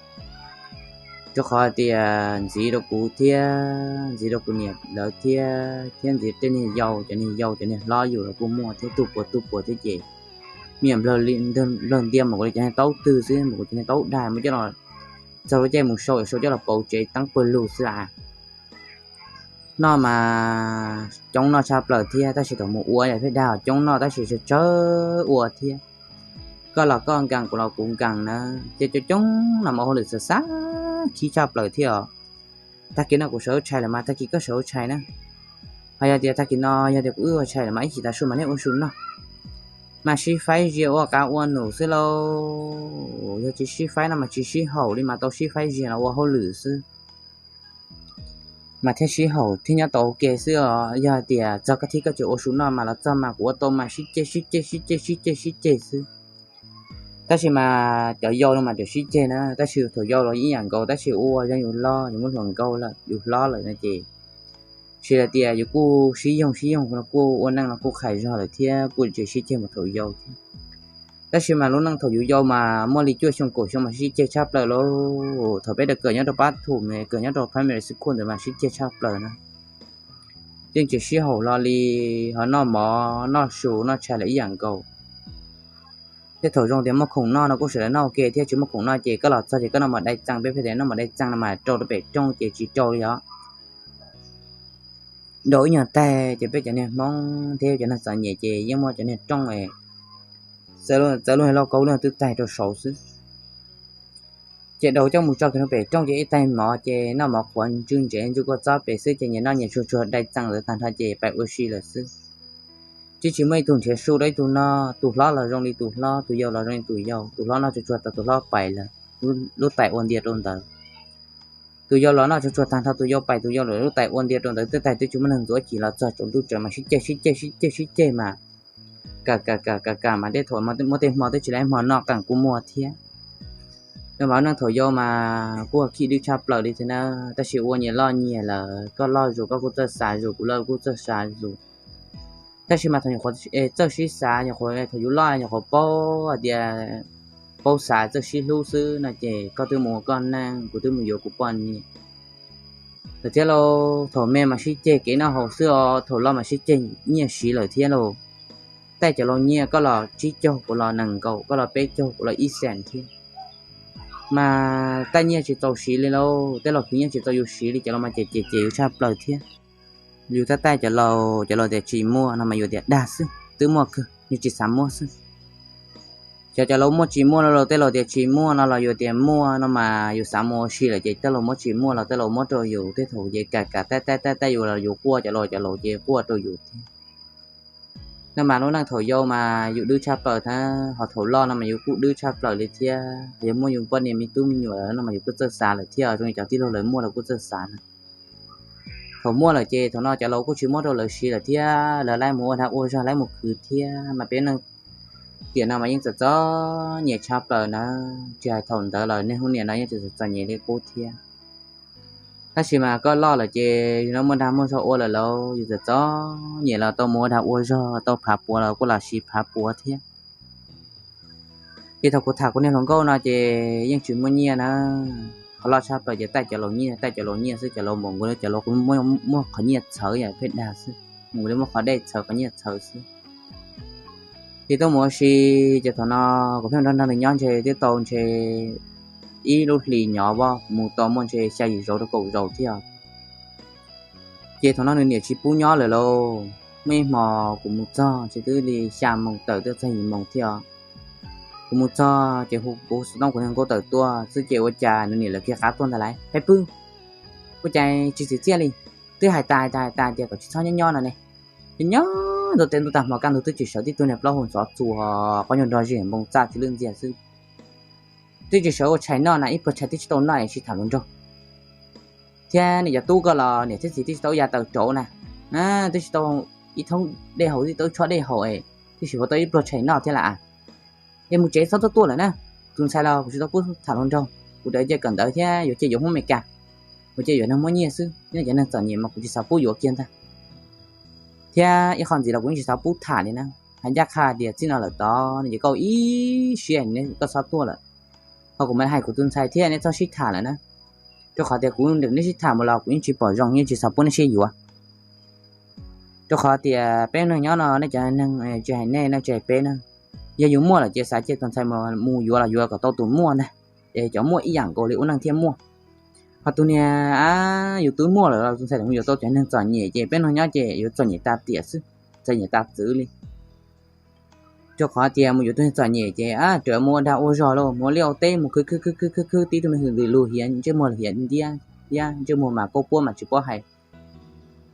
Rau qhov hais tias ntxiv rau kuv thiab ntxiv rau kuv niam lawv thiab, thiab ntxiv tej niag yau, cov niag yau cov niag hlob yus los kuj muaj thiab, tug puas tug puas thiab ces me nyuam nplawg ntias mus kuv li cov niag taub twg xwb, mus kuv cov niag taub dag muab coj los txog lub caij mus sau sau coj los pauv tsev teeb pawg lug xwb a. Noj mas coob noj tshaj plaws thiab, tab sis thaum mus ua yam pheej dag coob noj tab sis tsawg tsawg ua thiab. Koj los koj nkees, kuv los kuv nkees na, ces coob coob no mas ua hauj lwm xav xav khib tshaj plaws thiab os. Tag kis no kuv sawv tshais lawm mas tag kis koj sawv tshais na. Ho yog tias tag kis no yog tias kuv wb ua tshais lawm mas ib chim tav su mas nej ua su noj. Mas sib faib zias ua qav ua num xwb lauj. Yog tsis sib faib no mas tsis sib haum li mas tau sib faib zias los ua hauj lwm xwb mas thiaj sib haum thiaj nyob tau ua ke xwb os. Yog hais tias txog koj thib koj tseem ua su noj mas los txog mas kuv ua tau mas sib ceg sib ceg sib ceg sib ceg sib ceg xwb. Tab sis mas cov yau no mas tseem sib ceg na, tab sis thaum yau los ib yam nkaus, tab sis ua yog yus loj yus muaj hluas nkauj lawm yus hlob lawm no ces sis hais tias yus kuj sib yoog sib yoog no kuj ua neej los kuj qhais zog lawm thiab kuj tsis sib ceg mus thaum yau thiab. Tab sis mas lub neej thaum yus yau mas muaj li cuaj xyoo kaum xyoo mas sib ceg tshaj plaws lauj. Thaum peb rov kawm nyob rau pab thum, kawm nyob rau primary school ntawd mas sib ceg tshaj plaws na. Yeej tsis sib haum hlo li, ho noj mov noj su noj tshais lawm ib yam nkaus. Tej thaum zoo tias muaj khoom noj no kuj sawv daws noj ua ke thiab, tsis muaj khoom noj ces koj los txog ces koj noj mov dai txees, peb pheej tias noj mov dai txees no mas rau rau pem rooj ces tsis rau li os. Dhau ib nyuag taig ces peb cov niag Hmoob thiab cov neeg txom nyem ces yeej muaj cov niag rooj txawv lub lauj kaub lub twb taig rau saud xwb. Ces dhau coj mus tso kiag rau pem rooj ces ib taig mov ces noj mov qhuav ntswj ntsev ntswj kua txob pem xwb ces nyias noj nyias tsuag tsuag dai txees lawv tag nrho ces pais ua si lawm xwb. Twb tsis muaj ib tug nrhiav su rau ib tug noj, tus hlob los zoo li tus hlob, tus yau los zoo li tus yau, tus hlob noj tsuag tsuag tas tus hlob pais lawm, lub tais ua ntia rau ntawd. Tus yau los noj tsuag tsuag tag nrho tus yau pais, tus yau lawm lub tais ua ntia rau ntawd twb tag, twb tsis muaj neeg ntxuav cim los txog tsaus ntuj tsaus mas sib ceg sib ceg sib ceg sib ceg mas kam kam kam kam kam mas tej thaum muaj tej hmo twb tsis lab hmo noj qees kuj muaj thiab. Noj mas neej thaum yau mas kuj khib dwb tshaj plaws li thiab na, tab sis ua nyias loj nyias lawm, koj loj zus koj kuj txawj xav zus, kuv loj kuj txawj xav zus. Tab sis mas thaum nyuam qhuav txawj sib xav, nyuam qhuav thaum yus loj nyuam qhuav paub hais tias paub xav txawj sib hlub xwb no ces koj twb mus ua koj neej, kuv twb mus yuav kuv poj niam lawm thiab lauj. Thaum me mas sib ceg kev noj haus xwb os, thaum loj mas sib ceg nyiaj siv lawm thiab lauj. Tej cov laus nyiaj koj los tsib caug kuv los nees nkaum, koj los peb caug kuv los ib xees thiab. Mas tej nyiaj tsis txaus siv li lauj, tej laus khwv nyiaj tsis txaus yus siv li, cov laus mas ces ces ces yus tshaj plaws thiab. Yus tab taij cov laus, cov laus tias tsis muaj no mas yus tias dag xwb, twb muaj kawg, yus tsis xav muab xwb. Cov cov laus muaj tsis muaj no los tej laus tias tsis muaj no los yus tias muaj no mas yus xav mus ua si lawm ces tej laus muab tsis muaj los tej laus muab rau yus, tej thaum ces kam kam taij taij taij taij yus los yus quaj, cov laus cov laus ces quaj rau yus thiab. No mas lub neej thaum yau mas yus dwb tshaj plaws thiab, ho thaum loj no mas yus kuj dwb tshaj plaws li thiab. Yog muaj yus poj niam me tub me nyuam lawm no mas yus kuj txawj xav lawm thiab, zoo li cov tij laug lawv muaj lawv kuj txawj xav na. Thaum muaj lawm ces thaum no cov laus kuj tsis muab rau lawv siv lawm thiab, lawv laib mus ua dag ua zog laib mus khwv thiab, mas peb neeg tiam no mas yeej txom txom nyem tshaj plaws na. Tsis hais thaum ntawd los niaj hnub niam no yeej txom txom nyem li qub thiab. Tab sis mas koj loj lawm ces yus no muaj dag muaj zog ua lawm lauj, yus txom txom nyem los tau mus ua dag ua zog, tau phav puav los kuj los siv phav puav thiab. Ces thaum kuv tham kuv niag hluas nkauj no ces yeej tsis muaj nyiaj na. Qhov loj tshaj plaws ces taij cov laus nyiaj, taij cov laus nyiaj xwb, cov laus npaum nkaus li cov laus kuv muaj qhov nyiaj txhawv yam pheej dag xwb, nkaus li muaj qhov dej txhawv qhov nyiaj txhawv xwb. Ces tuaj mus ua si, ces thaum no kuv pheej nrog nrog nws nyob ntshe twb tau ntshe ib lub hlis nyob, kuv mus tau muaj ntshe xya yim zaus rau kaum zaus thiab. Ces thaum no nws niam tsis pub nyob lawm lauj. Muaj ib hmo kuv mus txog ces twb li xya moos tawm twb txog yim moos thiab. Kuv mus txog ces hu kuv xov tooj kuv niag hluas nkauj tawm tuaj xwb ces ua cas nws niam lawv kiag qab tuaj ntag lauj. Peb pw, ua cas tsis txiv txiaj li? Twb hais tas hais tas hais tas tias kom tsis txhob nyob nyob no ne. Ces nyob ntua tes ntua tag hmo kaj ntug twb tsis sawv, tib tug niag plaub hau ntxhov txuas, qhov nyuag nrog zis npoo txaj tsis lwj ntxiag xwb. Twb tsis sawv ua tshais noj na, ib pluag tshais twb tsis tau noj es tsis tham hluas nraug. Thiab niam cov tub koj los niam thiab txiv twb tsis tau ib yav tawm rauv na, twb tsis tau ib thoob dej haus, twb tsis tau ib tshob dej haus es twb tsis tau ib pluag tshais noj thiab lawm. Es mus tsev txhob tuaj tuaj lawm na. Tus ntxhais los kuv tsis tau pub tham hluas nraug, kuv daws cia kawm ntawv thiab yuav cia yuav Hmoob Amelikas, kuv cia yuav neeg muaj nyiaj xwb, nyob cov neeg txom nyem mas kuv tsis xav pub yuav kiag ntag. Thiab ib qho ntxiv los kuv yeej tsis xav pub tham li na. Hais ncaj qha tias txij no lawm tod no ces koj ua ib siab koj txhob tuaj lawm. Ho kuv mam hais kuv tus ntxhais thiab neb txhob sib tham lawm na, rau qhov tias kuv neb sib tham mus los kuv yeej tsis pom zoo, yeej tsis xav pub neb sib yuav. Rau qhov tias peb neeg nyob no nej cov neeg, tsis hais nej ne tsis hais peb ne, yog yus muaj lawm ces xav cia tus ntxhais mus yuav los yuav kom tau tus muaj ntag, es cov muaj ib yam nkaus li ua neej thiaj muaj. Ho tus niag yus twb muaj lawm los tus ntxhais mus yuav tau cov neeg txom nyem ces peb neeg nyob ces yuav txom nyem tas tiam xwb, txom nyem tas txwv li. Rau qhov tias mus yuav tus neeg txom nyem ces raws mus ua dag ua zog lauj, mus ua liaj ua teb mus khwv khwv khwv khwv khwv khwv, tib tug me hwm lwm lug hiav ntsej muag hiav ntiab, ntsej muag mas kaub puab mas tsis paub hais.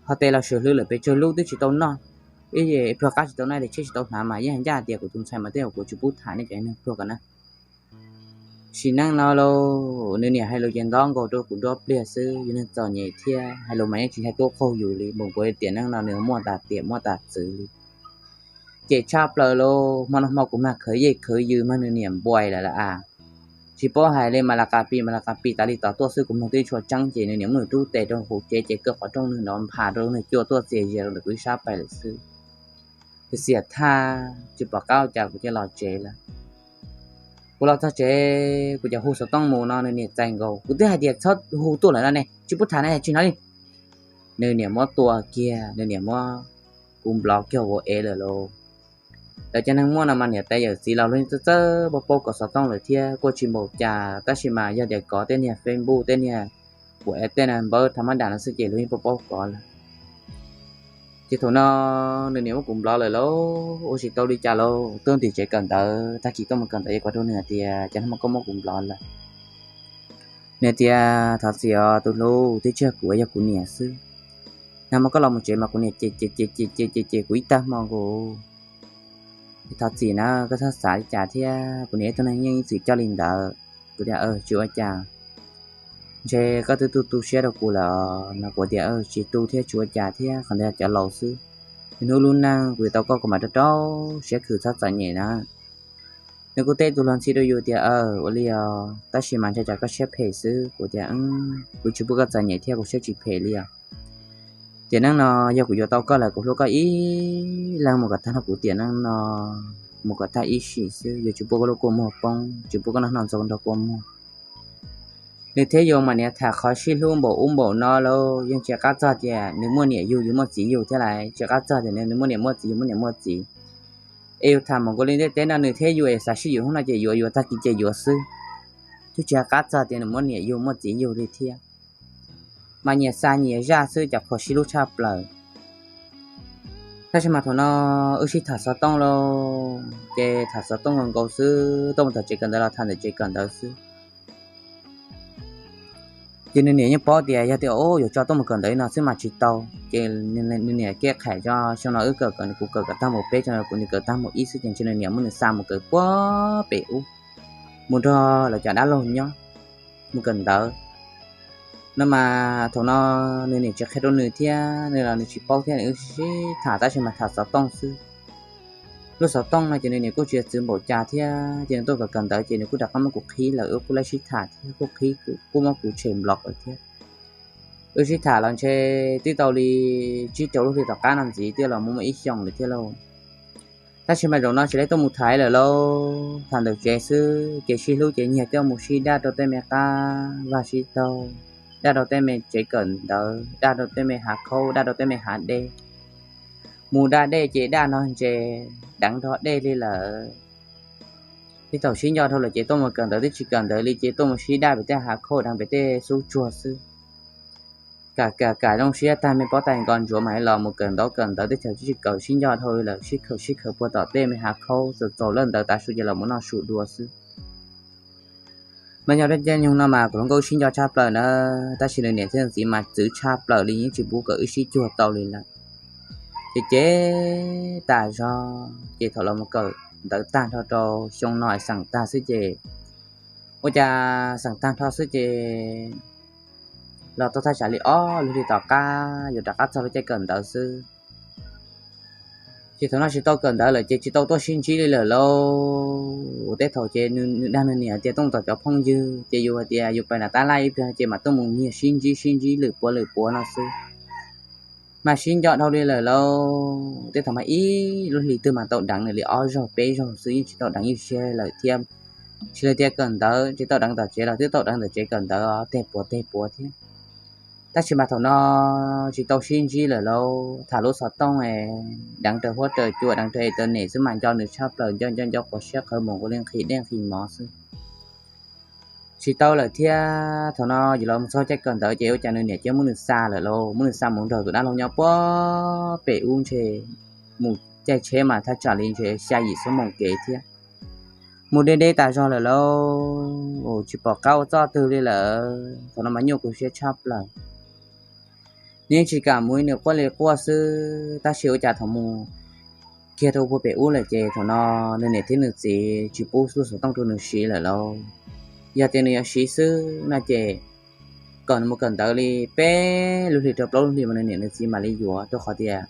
Ho tes los swm hlwb lawm pes tsawg lub twb tsis tau noj, ib pluag qab tsis tau noj, tes tsheb tsis tau hnav mas yeej hais ncaj tias kuv tus ntxhais mas tej zaum kuv tsis pub tham nej cov neeg pluag ko na. Sim neej no lauj, nws niam hais lus ces ntob nkaus rau kuv nruab pliag xwb, yus neeg txom nyem thiab hais lus mas yeej tsis ntshai tuaj qaug yus li, npaum nkaus li tiam neej no nws muaj tas tiam muaj tas txwv li. Ces tshaj plaws lauj, hmo no hmo kuv mag khawv yej khawv yws mag nws niam npuais lawm lawm as. Tsis paub hais li mas las qas pis mas las qas pis tas li tod tuaj xwb, kuv mloog twb tshua tseeb ces nws niam muab nws rub tes rau hauv tsev ces kaw qhov rooj nws nrov nphas rau nws cua tuaj txias zias rau ntawm kuv ib sab pais lawm xwb. Xiam thaj tsis pom qab ua cas kuv cia los tsev lawm. Kuv los txog tsev kuv cov hu xov tooj mus no nws niam txais nkaus, kuv twb hais tias txhob hu tuaj lawm no ne, tsis pub tham ne tsis hnov li. Nws niam muab tua kiag, nws niam muab kuv nplov kiag vauv ev lawm lauj. Lawv cov neeg muaj no mas niam tais yawm txiv los luag yeej txawj txawj paub paub kov xov tooj lawm thiab kuj tsis npaum cas, tab sis mas yog tias kov tej niag Facebook tej niag WhatsApp tej na npawb tha mab dam no xwb ces luag yeej paub paub kov lawm. Ces thaum no nws niam muab kuv nplov lawm lauj, ua tsis tau li cas lauj, tuaj ntim tsev kawm ntawv, tag kis tuaj mus kawm ntawv es kuv hais rau nws hais tias, cas nag hmo koj muab kuv nplov lawm? Nws hais tias, thov txim os tus hlub, twb tsis yog kuv, yog kuv niam xwb. Nag hmo koj los mus tsev mas kuv niam cem cem cem cem cem cem kuv ib tag hmo nkaus. Thov txim na, koj txhob xav li cas thiab, kuv niam ib tug neeg yeej ib txwm coj li ntawd. Kuv tias, tsis ua cas, ntshe koj twb tu tu siab rau kuv lawm no. Kuv tias, tsis tu thiab tsis ua cas thiab, qhov ntawd yog cov laus xwb. Ib hnub lub neej kuv yuav tau koj kuv mam rau rau siab khwv, txhob txom nyem na. Nws kuj teb tus hluas ntxhi rau yus tias, ua li os, tab sis mas ntshai tsam koj siab phem xwb. Kuv tias, kuv tsis pub koj txom nyem thiab, kuv siab tsis phem li os. Tiam neej no yog kuv yuav tau koj lawm, kuv hlub koj ib leeg mus kom tag nrho kuv tiam neej no, mus kom tag ib sim xwb, yuav tsis pub koj lub kua muag poob, tsis pub koj noj noj ntxoov nrog kua muag. Nws thiab yus mas niaj tham qhov sib hlub npaum ub npaum no lauj, yeej tsis qab txog tias nws muaj niam yug yus muaj txiv yug thiab lauj, tsis qab txog tias nws muaj niam muaj txiv yus muaj niam muaj txiv. Es yus tham mus nkaus li ntiaj teb no nws thiab yus es xav sib yuav hnub no ces yuav, yuav tag kis ces yuav xwb, twb tsis qab txog tias nws muaj niam yug muaj txiv yug li thiab. Mas nyias xa nyias zaj xwb, cov qhuas sib hlub tshaj plaws. Tab sis mas thaum no wb sib tham xov tooj lauj, ces tham xov tooj nkaus nkaus xwb, tuaj mus tom tsev kawm ntawv los tham ntawm tsev kawm ntawv xwb. Ces nws niam yeej paub tias yog tias yuav tso tuaj mus kawm ntawv li no xwb mas tsis tau, ces nws niam kev qham tso, xyoo no wb kawm, kuv kawm kom tag mus peb, xyoo no kuv niam kawm tag mus ib xwb, ces ntshe nws niam muab nws xa mus kawm puag pem ub, mus nrog lawv cov dab laug nyob, mus kawm ntawv. No mas thaum no nws niam tsis qhia rau nws thiab, nws los nws tsis paub thiab, nws wb sib tham tab sis mas tham xov tooj xwb. Lub xov tooj no ces nws niam kuj tsis yog txwv npaum cas thiab, ces nws tuaj kawm kawm ntawv ces nws kuj rov qab muab kuv qhib lawm, wb kuj laib sib tham thiab, kuj qhib, kuj muab kuv tshem nplov lawm thiab. Wb sib tham los ntshe twb tau li tsib rau lub hli tom qab no ntxiv, twb los muaj muaj ib xyoos lawm thiab lauj. Tab sis mas zaum no tsis laib tuaj mus tham lawm lauj, tham ntawm tsev xwb, ces sib hlub ces nyiag coj mus sib daj rau tej me qab vaj sib taug, daj rau tej me tsev kawm ntawv, daj rau tej me hav khaub, daj rau tej me hav dej. Mus da dej ces daj no ntses deev nrog dej li lawm. Tej thaum sib nco dhau lawm ces tuaj mus kawm ntawv twb tsis kawm ntawv li ces tuaj mus sib daj pem tej hav khaub deev pem tej xub tsuag xwb. Kam kam kam zoo siab tag me pob tais nkos ntsuav mas los mus kawm ntaub kawm ntawv, tej thaum twb tsis kawm sib nco dhau li lawm, sib khawm sib khawm puag tom tej me hav khaub, txaus txaus lawm ntawd tav su ces los mus noj su dua xwb. Mas yog dab caij nyoog no mas kuv hluas nkauj wb sib nco tshaj plaws na, tab sis nws niam thiab nws txiv mas txwv tshaj plaws li, yeej tsis pub kom wb sib cuag tau li lawm. Ces ces tas zog ces thaum los mus kawm ntawv tag nrho rau xyoo no xeem tag xwb ces, ua cas xeem tag nrho xwb ces los tau thaj tsam li ob lub hli tom qab yuav rov qab txog lub caij kawm ntawv xwb. Ces thaum no tsis tau kawm ntawv lawm ces tsis tau tuaj sib ntsib li lawm lauj. Tej thaum ces nws dag nws niam hais tias tuaj mus tom cov phooj ywg, ces yus hais tias yus pais nram tab laj ib pliag ces mam tuaj mus nyiag sib ntsib sib ntsib lwm puav lwm puav no xwb. Mas sib nco dhau li lawm lauj. Tej thaum mas ib lub hlis twg mas tau deev nws li ob zaug peb zaug xwb, yeej tsis tau deev ib zaug lawm thiab. Tsis li tias kawm ntawv tsis tau deev tom tsev los twb tau deev ntawm tsev kawm ntawv teg puav teg puav thiab. Tab sis mas thaum no tsis tau sib ntsib lawm lauj, tham lub xov tooj es deev raws huab raws cua, deev raws internet xwb mas nco nws tshaj plaws, nco nco nco quav siab qhawv mus nkaus li nqhis dej nqhis mov xwb. Tsis tau lawm thiab, thaum no yus los mus txog caij kawm ntawv ces ua cas nws niam cia muab nws xa lawm lauj, muab nws xa mus nrog tus dab laug nyob puag pem ub ntshe mus caij tsheb mas thaj tsam li ntshe xya yim xuab moos kev thiab. Mus deb deb tas zog lawm lauj, tsis pom qab ua txoj twg li lawm. Thaum no mas nyuaj kuv siab tshaj plaws. Nws yeej tsis kam mus, nws quaj li quaj xwb, tab sis ua cas thaum mus kiag rau puag pem ub lawm ces thaum no nws niam thiab nws txiv tsis pub lub xov tooj rau nws siv lawm lauj. Yog tias nws yuav siv xwb no ces kom nws mus kawm ntawv li peb lub hlis rau plaub lub hlis mas nws niam nws txiv mam li yuav, rau qhov tias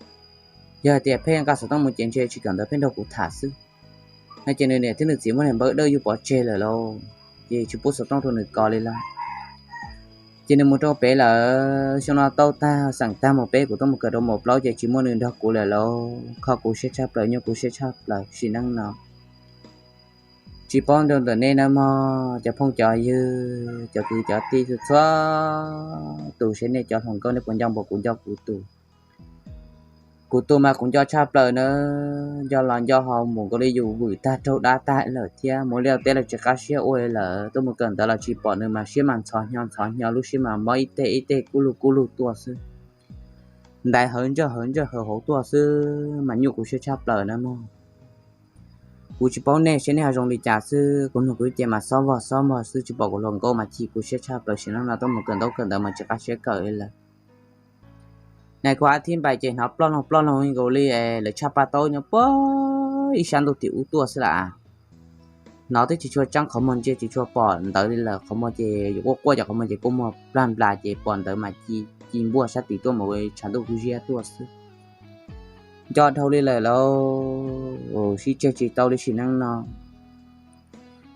yog hais tias pheej nqa xov tooj mus ces ntshe tsis kawm ntawv, pheej nrog kuv tham xwb no ces nws niam thiab nws txiv muab nws npawb dawj yuj pov tseg lawm lauj, ces tsis pub xov tooj rau nws kov li lawm. Ces nws mus rau pem lawm, xyoo no tau tag xeem tag mus peb kuv tuaj mus kawm rau mus plaub ces tsis muaj nws nrog kuv lawm lauj, kho kuv siab tshaj plaws, nyuaj kuv siab tshaj plaws sim neej no. Tsis paub nrog ntawm nej nawb mog cov phooj cov ywg, cov kwv cov tij txhua txhua tus, seb nej cov hluas nkauj nej puas nco npaum kuv nco kuv tus. Kuv tus mas kuv nco tshaj plaws na, nco los nco haus mus nkaus li yus vwm tag raug dab tag lawm thiab, mus liaj teb los tsis qab siab ua li lawm, tuaj mus kawm ntawv los tsis pom nws mas siab mas ntxhov hnyo ntxhov hnyo, lub siab mas mob ib teg ib teg kub lug kub lug tuaj xwb. ntais hawv ntsawj hawv ntsawj hawv hauv tuaj xwb mas nyuaj kuv siab tshaj plaws na mog. Kuv tsis paub nej, saib nej ho zoo li cas xwb, kuv nug kuv ib ce mas xob vog xob vog xwb, tsis pom kuv hluas nkauj mas chim kuv siab tshaj plaws, sim neej no tuaj mus kawm ntaub kawm ntawv mas tsis qab siab kawm li lawm. Nais kuv ab thib npais ces hnov ploj loog ploj loog nkaus li lawv tshaj paj taub nyob puag ib sab ntuj tim ub tuaj xwb lawm. Hnov twb tsis tshua tseeb, qhov muag ntsia tsis tshua pom ntawv li lawm, qhov muag ces yuav quaj quaj ces qhov muag ces kua muag plag nplas ces pom ntawv mas ci npuaj sab tim tuaj mus tshav ntuj kuj ziab tuaj xwb. Nco dhau li lawm lauj, sib tseg tsis tau li sim neej no.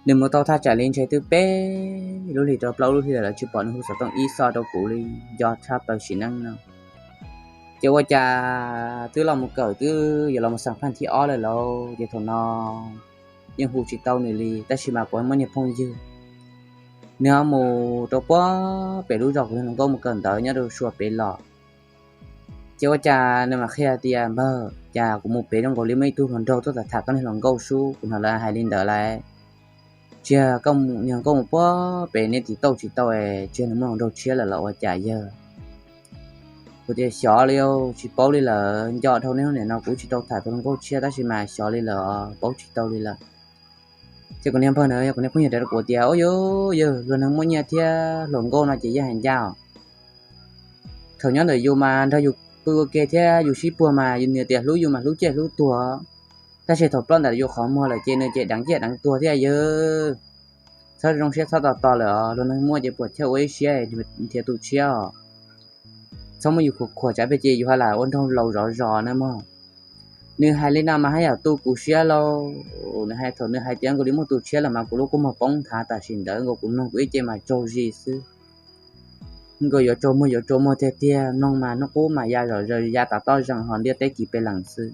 Nws mus tau thaj tsam li ntshe twb peb lub hlis rau plaub lub hlis lawm tsis pom nws hu xov tooj ib xoj rau kuv li, nco tshaj plaws sim neej no. Ces ua cas twb los mus kawm twb yuav los mus xeem phaj thib ob lawm lauj, ces thaum no yeej hu tsis tau nws li, tab sis mas kuv muaj niag phooj ywg, nws ho mus rau puag pem lub zos kuv hluas nkauj mus kawm ntawv nyob rau suav pem los. Ces ua cas nws mam qhia tias, npawg, cas kuv mus pem zoo nkaus li muaj ib tug hluas nraug tuaj tham tham koj niag hluas nkauj sub, kuv hnov lawv hais li ntawd lawm. Tsis yog koj niag hluas nkauj mus puag pem nej tim tauj tsis tau, tsis yog nws muaj hluas nraug tshiab lawm los ua cas yawg? Kuv tias xyov li, tsis paub li lawm, nco dhau niaj hnub nim no kuv tsis tau tham tus hluas nkauj tshiab tab sis mas xyov li lawm, paub tsis tau li lawm. Ces kuv niag npawg na yog kuv niag phooj ywg hais rau kuv tias, ua yog, yog luag neeg muaj nyiaj thiab hluas nkauj no ces yeej hais ncaj. Thaum nyob ntawm yus mas nrog yus pw ua ke thiab yus sib puag mas yus nws tias hlub yus mas hlub ciaj hlub tuag, tab sis thaum ploj ntawm yus qhov muag lawm ces nws ces deev ciaj deev tuag thiab yawg. Txhob zoo siab txhob tos tos lawm os, luag neeg muaj ces puas chawj ua ib siab nrhiav tus tshiab os. Txhob muab yus khuam khuam tsam pem ces yus ho lam ua nraug laus zov zos na mog. Nws hais li no mas haj yam tu kuv siab lauj. Nws hais thaum nws hais tias nkaus li muaj tus tshiab lawm mas kuv lub kua muag poob nthav tam sim ntawd nkaus, kuv mloog kuv ib ce mas tsaug zis xwb. Nkaus yuav tsaus muag yuav tsaus muag tiag tiag, mloog mas hnub qub mas ya zom zaws ya tas toj zees ho ntiaj teb kis pes lees xwb.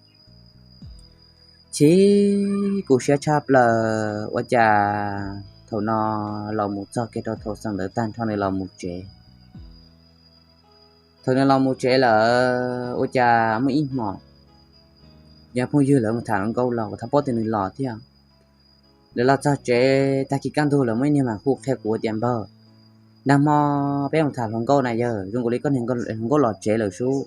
Chim kuv siab tshaj plaws, ua cas thaum no los mus txog kiag rau thaum xeem ntawd tag nrho nws los mus tsev. Thaum nws los mus tsev lawm ua cas muaj ib hmos, yog phooj ywg lawv mus tham hluas nkauj los kuv tsis paub tias nws los thiab. Lawv los txog tsev tag kis kaj ntug lawm muaj ib niag mas hu qhia kuv tias, npawg, nag hmo peb mus tham hluas nkauj na yawg, zoo nkaus li koj niag hluas nkauj los tsev lawm sub.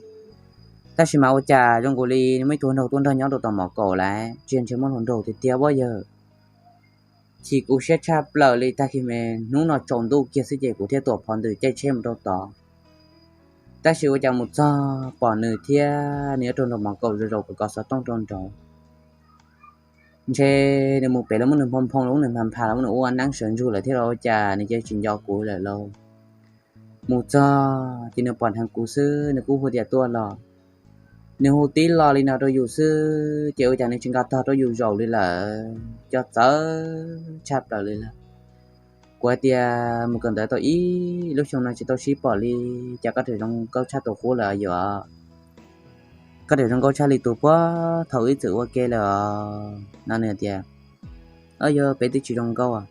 Tab sis mas ua cas zoo nkaus li muaj ib tug nraug tuaj nrog nyob rau tom mom kaum lawm, tsis ntshe muaj hluas nraug tiag tiag ua yawg. Chim kuv siab tshaj plaws li, tag kis me hnub no tsaus ntuj kiag xwb ces kuv thiaj tuam phov ntws caij tsheb mus rau tod. Tab sis ua cas mus txog pom nws thiab nws nyob rau nraum mom kaum zaum zaum kov xov tooj rau nraud. Ntshe nws mus pem los muab nws nphoo nphoo los muab nws npha npha los muab nws ua neeb sawv ntsug lawm thiab los ua cas nws cia tsis nco kuv lawm lauj. Mus txog ces nws pom dheev kuv xwb nws kuj hu tias tuaj los. Nws hu tib lo li no rau yus xwb ces ua cas nws tsis nqa tog rau yus zaum li lawm, co txawv tshaj plaws li lawm. Kuv hais tias mus kawm ntawv tau ib lub xyoo no tsis tau sib pom li, cas koj tseem zoo nkauj tshaj tus qub lawm yuav? Koj tseem zoo nkauj tshaj li tus puag thaum ib txwm ua ke lawm os no. Nws tias, o yog peb twb tsis zoo nkauj.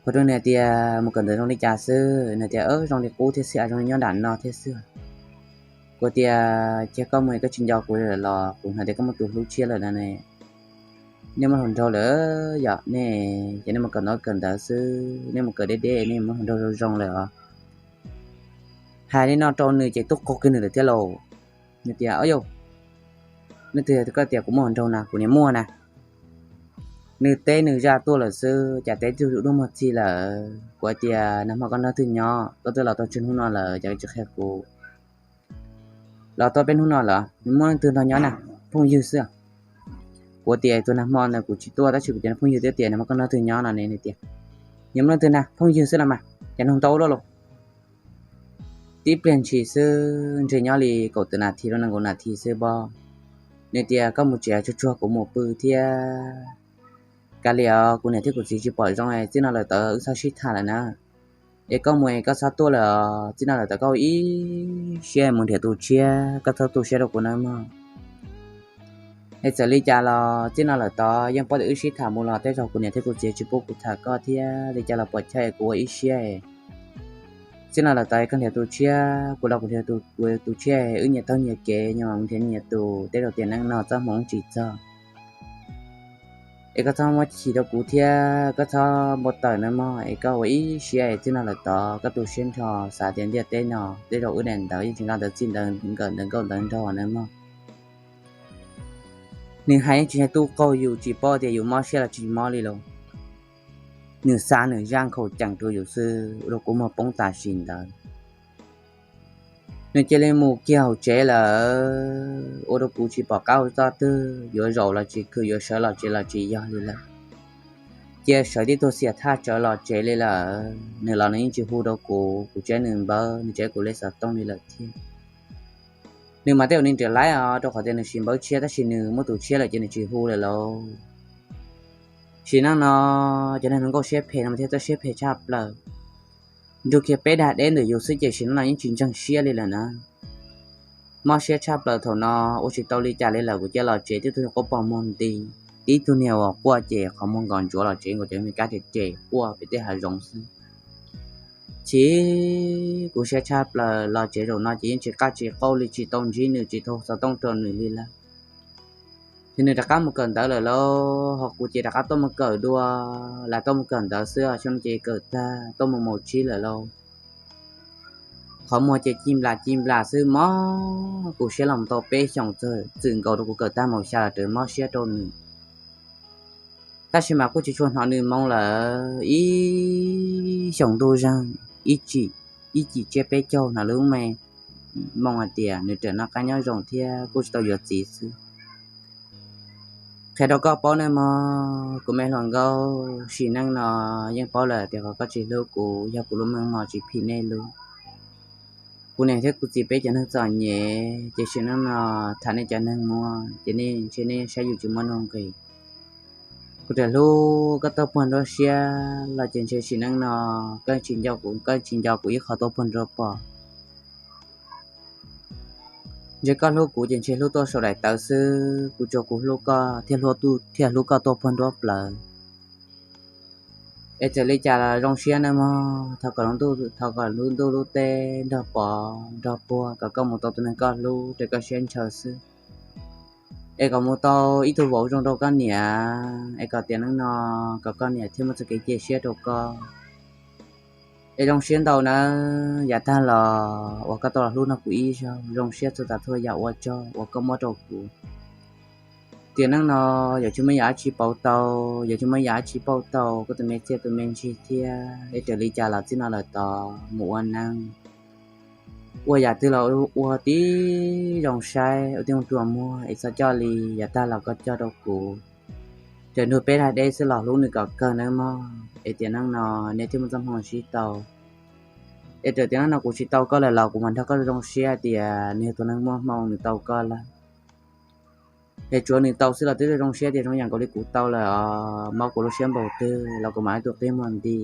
Kuv rau nws tias mus kawm ntawv zoo li cas xwb? Nws tias zoo li qub thiab xwb, zoo li nyob nram no thiab xwb. Kuv tias cia koj mus, koj tsis nco kuv lawm los? Kuv hnov tias koj muaj tus hlub tshiab lawm no ne. Nej muaj hluas nraug lawm yom? Nej ces nej mus kawm ntawv kawm ntawv xwb, nej mus kawm deb deb nej muaj hluas nraug zoo zoo lawm os. Hais li no rau nws ces tuaj qaug kiag nws lawm thiab lauj. Nws tias, o yog, nej twg koj tias kuv muaj hluas nraug na? Kuv niam muaj na. Nws teb nws zaj tuaj lawm xwb, cas teb tug yuav dua muag txig lawm. Kuv hais tias nag hmo koj nrog twg nyob, koj twb los tau tsawg hnub no lawm cas koj tsis qhia kuv? Los tau peb hnub no lawm, nws muaj leej twg nrog nyob na? Phooj ywg xwb. Kuv tias tus nag hmo ntawd kuv tsis tuaj tab sis kuv tias phooj ywg thiab, tias nag hmo koj nrog twg nyob no ne? Nws tias, nws muaj leej twg na, phooj ywg xwb los mas, cas nug ntau luaj los. Tib pliag ntshis xwb, ntshe nyob li kaum tawm nas this rau nees nkaum nas this xwb pob. Nws tias koj mus tsev tsuag tsuag, kuv mus pw thiab. Kav liam os, kuv niam thiab kuv txiv tsis pom zoo, txij no lawm tod wb txhob sib tham lawm na. Es koj mus es koj txhob tuaj lawm os, txij no lawm tod koj ua ib siab mus nrhiav tus tshiab, koj txhob tu siab rau kuv nawb mog. Es txawm li cas los txij no lawm tod yeej paub tias wb sib tham mus los tej zaum kuv niam thiab kuv txiv tsis pub kuv tham koj thiab, li cas los puas chawj es kuv ua ib siab. Txij no lawm tod koj nrhiav tus tshiab, kuv los kuv nrhiav tus tshiab, wb nyias taug nyias kev, nyias mus nrhiav nyias tus, tej zaum tiam neej no txoj hmoov tsis txog. Es koj txhob muab chim rau kuv thiab koj txhob npau taws nawb mog, es koj ua ib siab es txij no lawm tod koj tu siab nrho, xav tias ntiaj teb no tej zaum wb daim ntawv yeej tsis nqa ntawv txij ntawv nkawm ntawv nkauj ntawv nraug nawb mog. Nws hais yeej tsis hais tuaj qaug yus, tsis paub tias yus mob siab los tsis mob li los. Nws xav nws zaj nkhaus cees rau yus xwb, ua rau kuv muag poob tam sim ntawd. Nws cia li mus kiag hauv tsev lawm, ua rau kuv tsis pom qab ua txoj twg, yuav zaum los tsis khwv, yuav sawv los tsis, los tsis yog li lawm. Cia sawv tib tug xiam thaj tsawv los tsev li lawm. Nws los nws yeej tsis hu rau kuv, kuv tsis nrhiav nws npawb, nws tsis nrhiav kuv lej xov tooj li lawm thiab. Nws mas tej zaum nws nrhiav laib os, rau qhov tias nws siv npawb tshiab, tab sis nws muaj tus tshiab lawm ces nws tsis hu lawm lauj. Sim neej no cov neeg hluas nkauj siab phem no mas thiaj txawj siab phem tshaj plaws. Nrug kiag peb dag deb ntawm yus xwb ces sim neej no yeej tsis ntseeg siab li lawm na. Mob siab tshaj plaws thaum no, ua tsis tau li cas li lawm, kuv cia los tsev tib tug niag quaj pog muag nti, tib tug niag uas quaj ces qhov muag nkos ntsuav los tsev nkaus cov me kab res res quaj pem tej hav zoov xwb. Chim, kuv siab tshaj plaws, los tsev zaum no ces yeej tsis qaj tsis qaug li, tsis tau ntsib nws, tsis tau xov tooj rau nws li lawm. Ces nws rov qab mus kawm ntawv lawm lauj, ho kuv ces rov qab tuaj mus kawm dua, lam tuaj mus kawm ntawv xwb, xyoo no ces kawm tag tuaj mus mos tsib lawm lauj. Qhov muag ces ci nplas ci nplas xwb, mob kuv siab los tau peb xyoos txog txwm nkaus rau kuv kawm tag mos xya los raws mob siab rau nws. Tab sis mas kuj tsis tshua hnov nws moo lawm, ib xyoos ntuj zeeg, ib cim, ib cim tsiab peb caug hnov lub me moo hais tias nws raws noj qab nyob zoo thiab kuj tsis tau yuav txiv xwb. Qhia rau koj paub nawb mog, kuv me hluas nkauj, sim neej no yeej paub lawm tias qhov koj tsis hlub kuv yog kuv lub meej mom tsis phim nej lub. Kuv niam thiab kuv txiv peb cov neeg txom nyem ces sim neej no tham nej cov neeg muaj ces nej ntshe nej saib yus tsis muaj nuj nqis. Kuv raws hlub koj tuaj puag nruab siab los ces ntshe sim neej no koj tsis nco kuv, koj tsis nco kuv ib qho tuaj puag nruab pom. Ntshe koj hlub kuv ces ntshe hlub tuaj saum daim tawv xwb, kuv tsuas kuv hlub koj thiaj hlub, thiaj hlub koj tuaj puag nruab plawv. Es txawm li cas los zoo siab nawb mog, thov kom lub ntuj lub teb nrog pov nrog puag, kom koj mus tau tus neeg koj hlub raws koj siab ntshaw xwb. Es kom mus tau ib tug vauv zoo rau koj niam, es kom tiam neej no kom koj niam thiaj muaj txoj kev cia siab rau koj. Es zoo siab ntau nawb, yav tag los uas koj tau los hlub nrog kuv ib zaug, zoo siab txhua tsav txhua yam ua tsaug uas koj muab rau kuv. Tiam neej no yuav tsis muaj yam dab tsi pauv tau, yuav tsis muaj yam dab tsi pauj tau koj tus me txiaj tus me ntsig thiab, es raws li cas los txij no lawm tod mus ua neej, ua yam twg los ua tib zoo saib, ua tib zoo ruam muag, es txhob coj li yav tag los koj coj rau kuv. Raws nrug peb dag deb xwb los hlub nws kom kawg nawb mog, es tiam neej no nej thiaj muaj txoj hmoo sib tau. Es raws tiam neej no kuv tsis tau koj lawm los kuv mam nrog koj zoo siab tias nws yog tus neeg muaj hmoo nws tau koj lawm. Es tsuav nws tau xwb los twb zoo siab tias zoo yam nkaus li kuv tau lawm os, mob kuv lub siab npaum twg los kuv mam ib tug qi muag nti,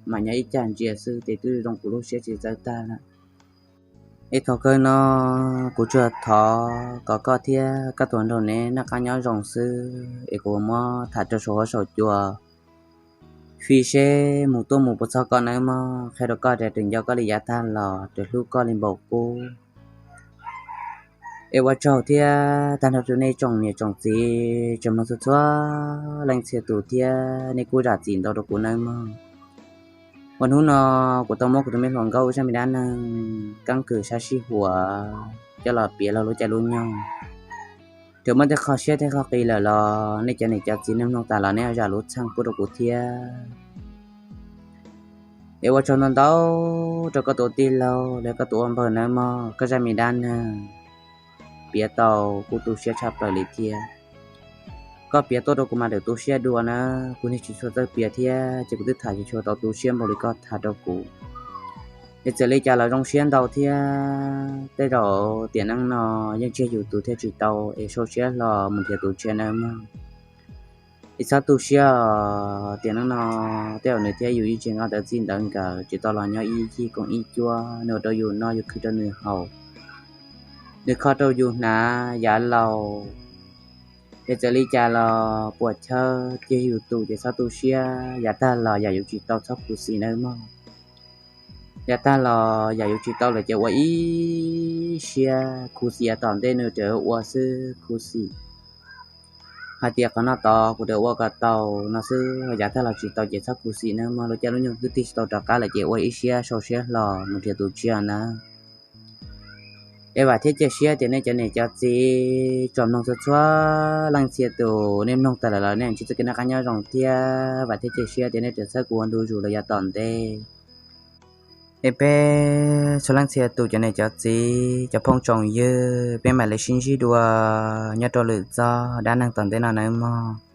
mam nyob ib cag ntsia xwb ces twb zoo kuv lub siab tsis txawv tag lawm. Es thaum kawg no kuv tsuas thov kom koj thiab koj tus nraug neb noj qab nyob zoo xwb, es kuv muab tham rau saum huab saum cua fi seb mus tuaj mus puas txog koj nawb mog, qhia rau koj tias raws nco koj li yav tag los, raws hlub koj li npaum qub. Es ua tsaug thiab tag nrho rau nej tsoom niam tsoom txiv tsoom mloog txhua txhua leej txhia tus thiab nej kuj zam txim ntau rau kuv nawb mog. Uas hnub no kuv tau muab kuv tus me hluas nkauj zaj me dab neeg keeb kwm sab sij huam coj los piav laug lub caij lub nyoog. Raws muaj tej qho siab tej qho qis lawm los nej cov niam cov txiv nej mloog tas los nej zam lub txim pub rau kuv thiab. Es ua tsaug ntau ntau rau koj tus tij laug los koj tus ua npawg nawb mog, koj zaj me dab neeg piav tau kuv tu siab tshaj plaws li thiab. Koj piav tuaj rau kuv mas tseem tu siab dua na, kuv niag tsis tshua txawj piav thiab ces kuv twb tham tsis tshua tau tu siab npaum li koj tham rau kuv. Es txawm li cas los zoo siab ntau thiab, tej zaum tiam neej no yeej tseg yus tus thiaj tsis tau, es sau siab hlo mus nrhiav tus tshiab nawb mog. Es txhob tu siab os, tiam neej no tej zaum nws thiab yus yeej tsis nqa ntawv txij ntawv nkawm, tsis tau los nyob ib yig koom ib cuab, nws ua rau yus noj yus khwv rau nws haus, nws kho rau yus hnav yav laus. Es txawm li cas los puas chawj tseg yus tus ces txhob tu siab, yav tag los yam yus tsis tau txhob khuv xim nawb mog. Yav tag los yam yus tsis tau lawm ces ua ib siab khuv xim, yav tom ntej nws raws ua xwb khuv xim. Hais tias qhov no tod kuv tsuas ua kom tau no xwb, yav tag los tsis tau ces txhob khuv xim nawb mog. Lub caij lub nyoog twb tig tsis tau rov qab lawm ces ua ib siab sau siab hlo mus nrhiav tus tshiab na. Es vam thiab cia siab tias nej cov niam cov txiv tsom mloog txhua txhua leej txhia tus, nej mloog tag lawm los nej tsis txoj kev noj qab nyob zoo thiab. Vam thiab cia siab tias nej tseem txhawb kuv ua ntu zus los yav tom ntej. Es peb txhua leej txhia tus cov niam cov txiv cov phooj tsoom ywg, peb mam li sib ntsib dua nyob rau lwm txoj dab neeg tom ntej no nawb mog.